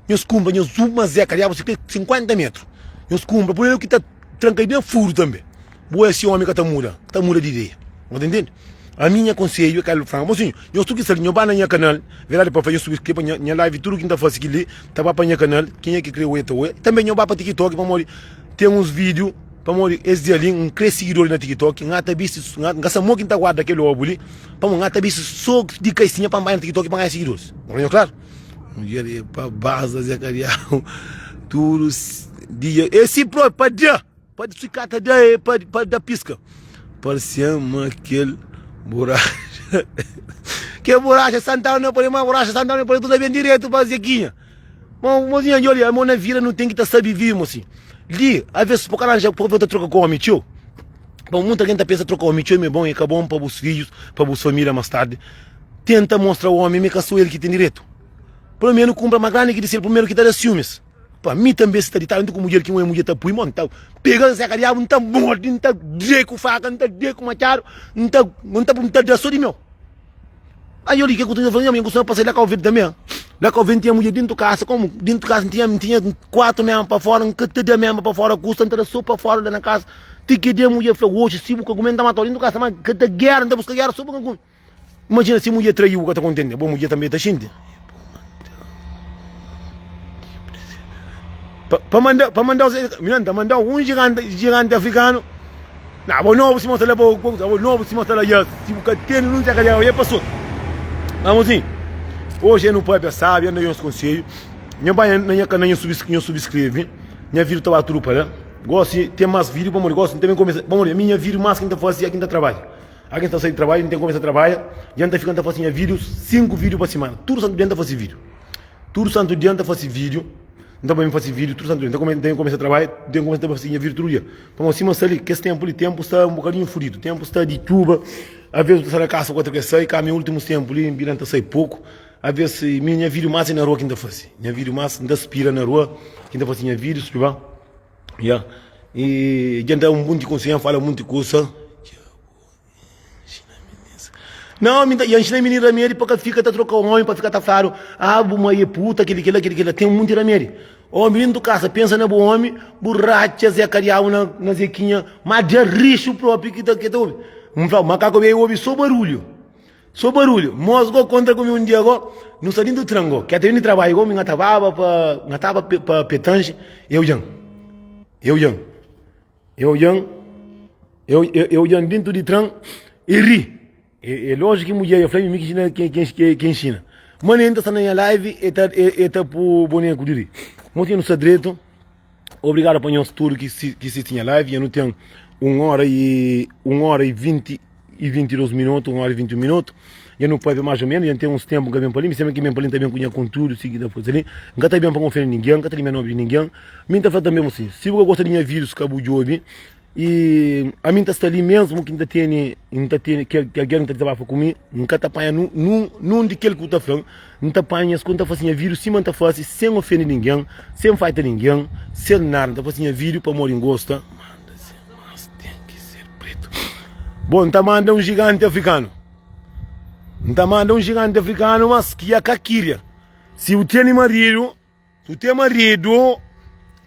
Nhos kunpra nhos uma zeka diabu si kre 50 metru. Nhos kunpra pur el ki ta tranka ben furu tanbe. Bo é si omi ka ta muda, ka ta muda di ideia. Bo ta intende? Ami nha konsedju é kal fla, mosinhu, nhos tudu ki sta li, nho ba na nha kanal, verdadi pa fla, nhos subskrebe pa nha live, tudu ki N ta fase ki li ta ba pa nha kanal, kenha ki kre oia ta oia. Tanbe nho ba pa TikTok pamodi ten uns video, pamodi es dia li N kre sigidor na TikTok, N ata bisti, N ka sa mo ki N ta guarda kel obu li, pamodi N ata bisti so di kaisinha pa N bai na TikTok pa N ganha sigidoris. N fla nho klaru? Mudjer é pa baza Zé Kadiau tudu dia, é si propi pa da. Pa si ka ta da é pa pa da piska. Parse-m ma kel buraxa Kel buraxa santadu na pode ma buraxa santadu na pode tudu ta ben diretu pa Zequinha. Mo mozinha djobe li amo na vida nu ten ki ta sabe vive mosinhu. Li aves bu ka ranja pa ta troka ku omi txeu. Bon, munta algen ta pensa troka omi txeu, ma é bon, é ka bon pa bus fidjus, pa bus família más tardi. Tenta mostra omi ma é ka sô el ki ten direitu. Pelo menu kunpra más grandi ki di sel primeru ki ta da siumis. Pa mi tanbe si ta ditadu nta ku mudjer ki un mudjer ta pui mon, nta pega zeka diabu nta mordi, nta dre ku faka, nta dre ku matxadu, nta nta nta da so di meu. Ai oli ke ku ta fla, nha mãe kustuma pasa la Cabo Verde tanbe. La Cabo Verde tinha mudjer dintu kasa, komu dintu kasa ntinha ntinha 4 memba pa fora, nka ta da memba pa fora kusta, nta da so pa fora la na kasa. Ti ki dia mudjer fla, oxi si bu ka kume nta matau dintu kasa, ma ka ta gera, nta buska gera so pa ka kume. Imajina si mudjer traiu bu ka ta kontenti, bo mudjer tanbe ta xinti. Pa, pa manda, pa mandau, mina nta mandau un gigante, gigante afrikanu. Na bo nobu sima sta la bo, bo nobu sima sta la ya, si bu ka tene nun teka ya, ya passou. Vamos sim. Hoje nu papia sabi, anda nhos conselho. Nha bai na nha canal, nha subscreve. Nha vídeo ta ba tudo para. Gosto tem mais vídeo, pamodi gosto também começa, pamodi minha vídeo mais quem tá fazendo é quem tá trabalha. A quem tá saindo de trabalho, tem começa a trabalhar, já tá ficando tá fazendo vídeos, 5 vídeos por semana. Tudo santo dia tá fazendo vídeo. Tudo santo dia tá fazendo vídeo. Nta pa mi fasi vídeo tudo santo dia. Nta come, nta começa a trabalha, nta começa a fasi nha vídeo tudo dia. Pamodi sima sta li, kes tempo li, tempo sta um bocadinho fudido, tempo sta di txuba, às vezes bu ta sai da casa ku ta sai, ka mi últimos tempo li, bira nta sai pouco. Às vezes mi nha vídeo mais é na rua ki nta fasi. Nha vídeo mais nta spira na rua ki nta fasi nha vídeo, spira. Ya. E dja nta um monti konselho, fala monti kusa. Não, mi ta inxina mininu ramedi pa ka fika ta troka omi, pa fika ta fladu, ah, bu mai é puta, kili kila, kili kila. Ten munti ramedi. Omi dentu kasa, pensa na bu omi, bu ratxa Zé Kadiabu na, na Zekinha, ma da rixu propi ki ta, ki ta obi. N fla, makaku bai obi so barulhu, so barulhu. Mos go kontra ku mi un dia go, nu sta dentu tren go, ke ta ben di trabadju go, mi ka ta baba pa, ka taba pa Petange, eu djan, eu djan. Eu djan, eu, eu, eu djan dentu di tran e ri. É, é lógico que mulher, eu falei, mi que ensina, que, que, que, que ensina. Mas nem tá na minha live e tá, e, e tá pro boneco de ri. Motinho não está direito. Obrigado para nós tudo que se, que assiste minha live. Eu não tenho 1 hora e 1 hora e 20 e 22 minutos, 1 hora e 21 minutos. Eu não pode mais ou menos, eu tenho uns tempos que vem para ali, me sembra que vem para ali também com minha conteúdo, seguida depois ali. Nunca tá bem para confiar em ninguém, nunca tá meu nome de ninguém. Mi ta fla tanbe si, si bu ka gosta di nha vídius ka bu djobe i ami N ta sta li mesmu ki N ta tene N ta tene ki algen ta dizabafa ku mi N ka ta panha nun nun di kel ki bu ta fla-m N ta panha nhas ku N ta fase nha vídiu sima N ta fase sen ofende ningen sen faita ningen sen nada N ta fase nha vídiu pamodi N gosta Manda se mas ten ki ser pretu Bon N ta manda un jiganti afrikanu N ta manda un jiganti afrikanu mas ki ya ka kiria si bu tene maridu Tu ten maridu,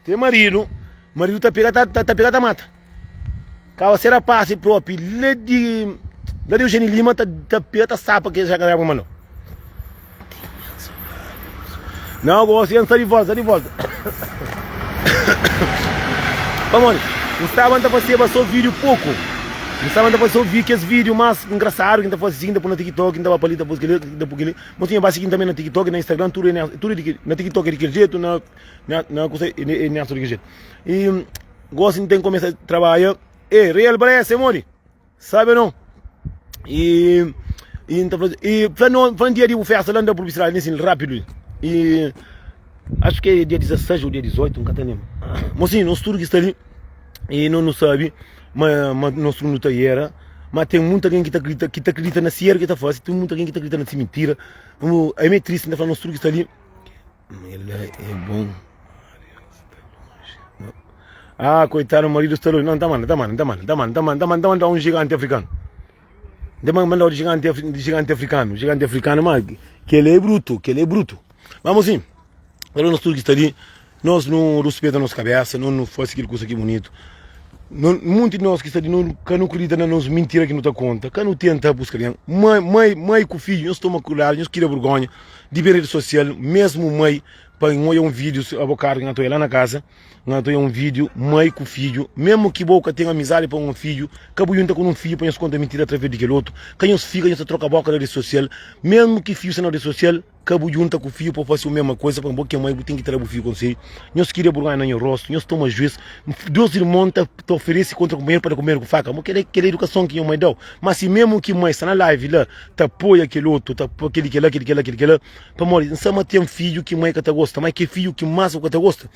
ten maridu, maridu ta pega ta, ta pega ta mata. Kaba se rapaz propi la di la di Eugênio Lima ta, ta pega ta sapa ke já galera mandou. Não, gosto de está de volta, está de volta. Pamodi, N staba N ta faseba só vídeo pouco. N staba N ta faseba só vídeo, kes vídeo mais engraçado que N ta fase assim, N ta pôr na TikTok, N ta ba pa li, ta pôs kel-li, ta pôr kel-li. Mo tinha ba sigin tanbe na tiktok na instagram tudu é tudu é di kel na tiktok é di kel jetu na na kusa é nelson di kel jetu e gosi n ten kumesa trabadja e real parese é modi sabe ou não e e n ta fla e fla no fla dia di bu festa la n da publisidadi li sin rapidu e acho que é dia 16 ou dia 18 n ka ta lembra mosinhu nos tudu ki sta li e no nu sabe ma ma nos tudu nu ta era Ma ten munta algen ki ta kridita, ki ta kridita na si eru ki ta fase, ten munta algen ki ta kridita na si mintira. Nu, ami é tristi, N ta fla nos tudu ki sta li. El é bon. Ah, koitadu, maridu sta lonji. Não, ta manda, ta manda, ta manda, ta manda, ta manda, ta manda, ta manda un jiganti afrikanu. Ta manda un jiganti, jiganti afrikanu, jiganti afrikanu, ma kel é brutu, kel é brutu. Vamos sim. Alô, nos tudu ki sta li, nos nu ruspeta nos kabesa, nos nu fase kel kusa ki bunitu. No, munti di nos ki sta li, no ka nu kridita na nos mintira ki nu ta konta, ka nu tenta buska algen. Mai, mai, mai ku fidju, nhos toma kudadu, nhos kria burgonha di ben redi sosial, mesmu mai, pa N odja un vídiu abokadu ki N ta odja la na kasa, N ta odja un vídiu, mai ku fidju, mesmu ki bo ka ten amizadi pa un fidju, ka bu junta ku un fidju pa nhos konta mintira atraves di kel otu, ka nhos fika nhos ta troka boka na redi sosial, mesmu ki fidju sta na redi sosial. Ka bu djunta ku fidju pa fase mesma koisa, pamodi bo ki é mai bu ten ki tra bu fidju konsedju. Nhos kria burgonha na nho rostu, nhos toma juis. Dos irmon ta ta oferese kontra kunpanheru pa da kunpanheru ku faka. Mo kel kel edukason ki nho mai dau. Ma si mesmu ki mai sta na live la ta apoia kel otu, ta apoia kel kel la, kel kel la, kel kel la, pamodi N sa ma ten fidju ki mai ka ta gosta, ma kel fidju ki mas bu ka ta gosta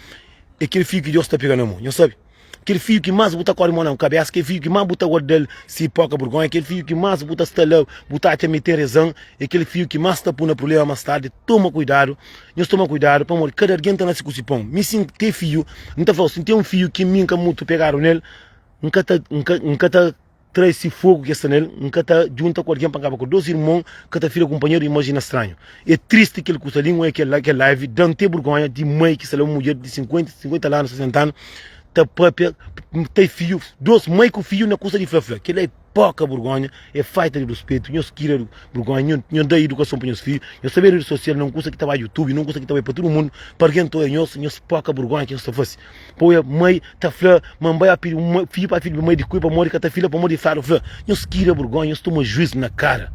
é kel fidju ki Deus ta pega na mo. Nhos sabe? Kel fiju ki más bu ta kóre mô na kabésa, kel fiju ki más bu ta guarda-l si poka burgónha, kel fiju ki más bu ta sta la bu ta atxa ma el ten rezan, é kel fiju ki más ta pô na prubléma más tardi. Toma kuidadu, nhos toma kuidadu pamodi kada algen ta nase ku si pon. Mi si N ten fiju, N ta fla-u, si N ten un fiju ki mi N ka mutu pegadu nel, N ka ta, N ka, N ka ta tra si fogu ki sta nel, N ka ta djunta ku algen pa N kaba ku el. Dos irmon ka ta fila kunpanheru, imajina stranhu. É tristi kel kusa li, N oia kel kel live, da-m te burgonha di mai ki sta la, un mudjer di 50, 50 anu, 60 anu, ta papia, ta fiju, dos mai ku fiju na kusa di fla-fla. Kel la é poka burgonha, é falta di ruspetu. Nhos kria burgonha, nhos da idukason pa nhos fiju, nhos sabe redi sosial na un kusa ki ta bai youtube, na un kusa ki ta bai pa tudu mundu, pa algen ta oia nhos, nhos poka burgonha ki nhos ta fase. Pa oia mai ta fla ma N bai a pidi un fidju pa fidju mai di kui pamodi ka ta fila pamodi fladu fla. Nhos kria burgonha, nhos toma juiz na kara.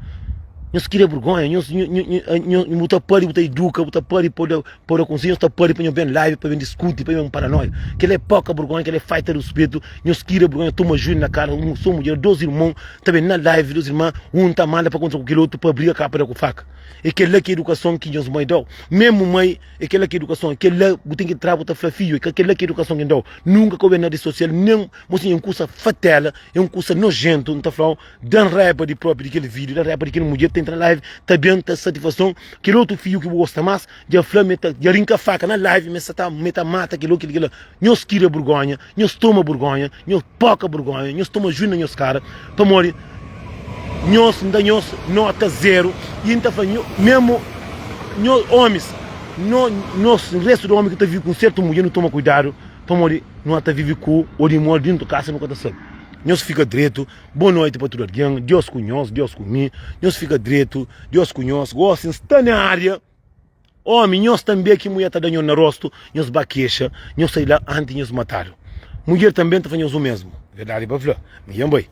Nhos kria burgonha, nhos nhos bu ta pari bu ta iduka, bu ta pari pa da pa da konsedju, nhos ta pari pa nhos ben live pa ben diskuti, pa ben paranoia. Kela é poka burgonha, kela é falta di ruspetu. Nhos kria burgonha, toma juiz na kara. Un so mudjer, dos irmon ta ben na live, dos irman, un ta manda pa kontra ku kel otu pa briga kapa da ku faka. É kela ki é idukason ki nhos mai dau. Mesmu mai É kela ki edukason é kela bu ten ki tra bu ta fla fidju é ka kela ki edukason ki N dau nunka ka obi na redi sosial nen mosinha é un kusa fatela é un kusa nojentu N ta flau dan raiba di propi di kel video dan raiba di kel mudjer ta entra na live ta ben ta satisfason kel otu fidju ki bu gosta mas dja fla ma ta dja rinka faka na live ma sa ta ma ta mata kel otu kel nhos kria burgonha nhos toma burgonha nhos poka burgonha nhos toma juiz na nhos kara pamodi nhos N da nhos nota zeru i N ta fla nho memu nho omis no nos restu di omi ki ta vive ku un sertu mudjer nu toma kuidadu pamodi nu ata vive ku odimor dintu kasa nu ka ta sabe nhos fika dretu bo noiti pa tudu algen Deus ku nhos Deus ku mi nhos fika dretu Deus ku nhos gosi N sta na aria. Omi, nhos tanbe ki mulher ta da nhos na rostu, nhos ba kexa, nhos sai la anti nhos matadu. Mulher tanbe ta fla nhos u mesmu. Verdadi pa fla, mi dja N bai.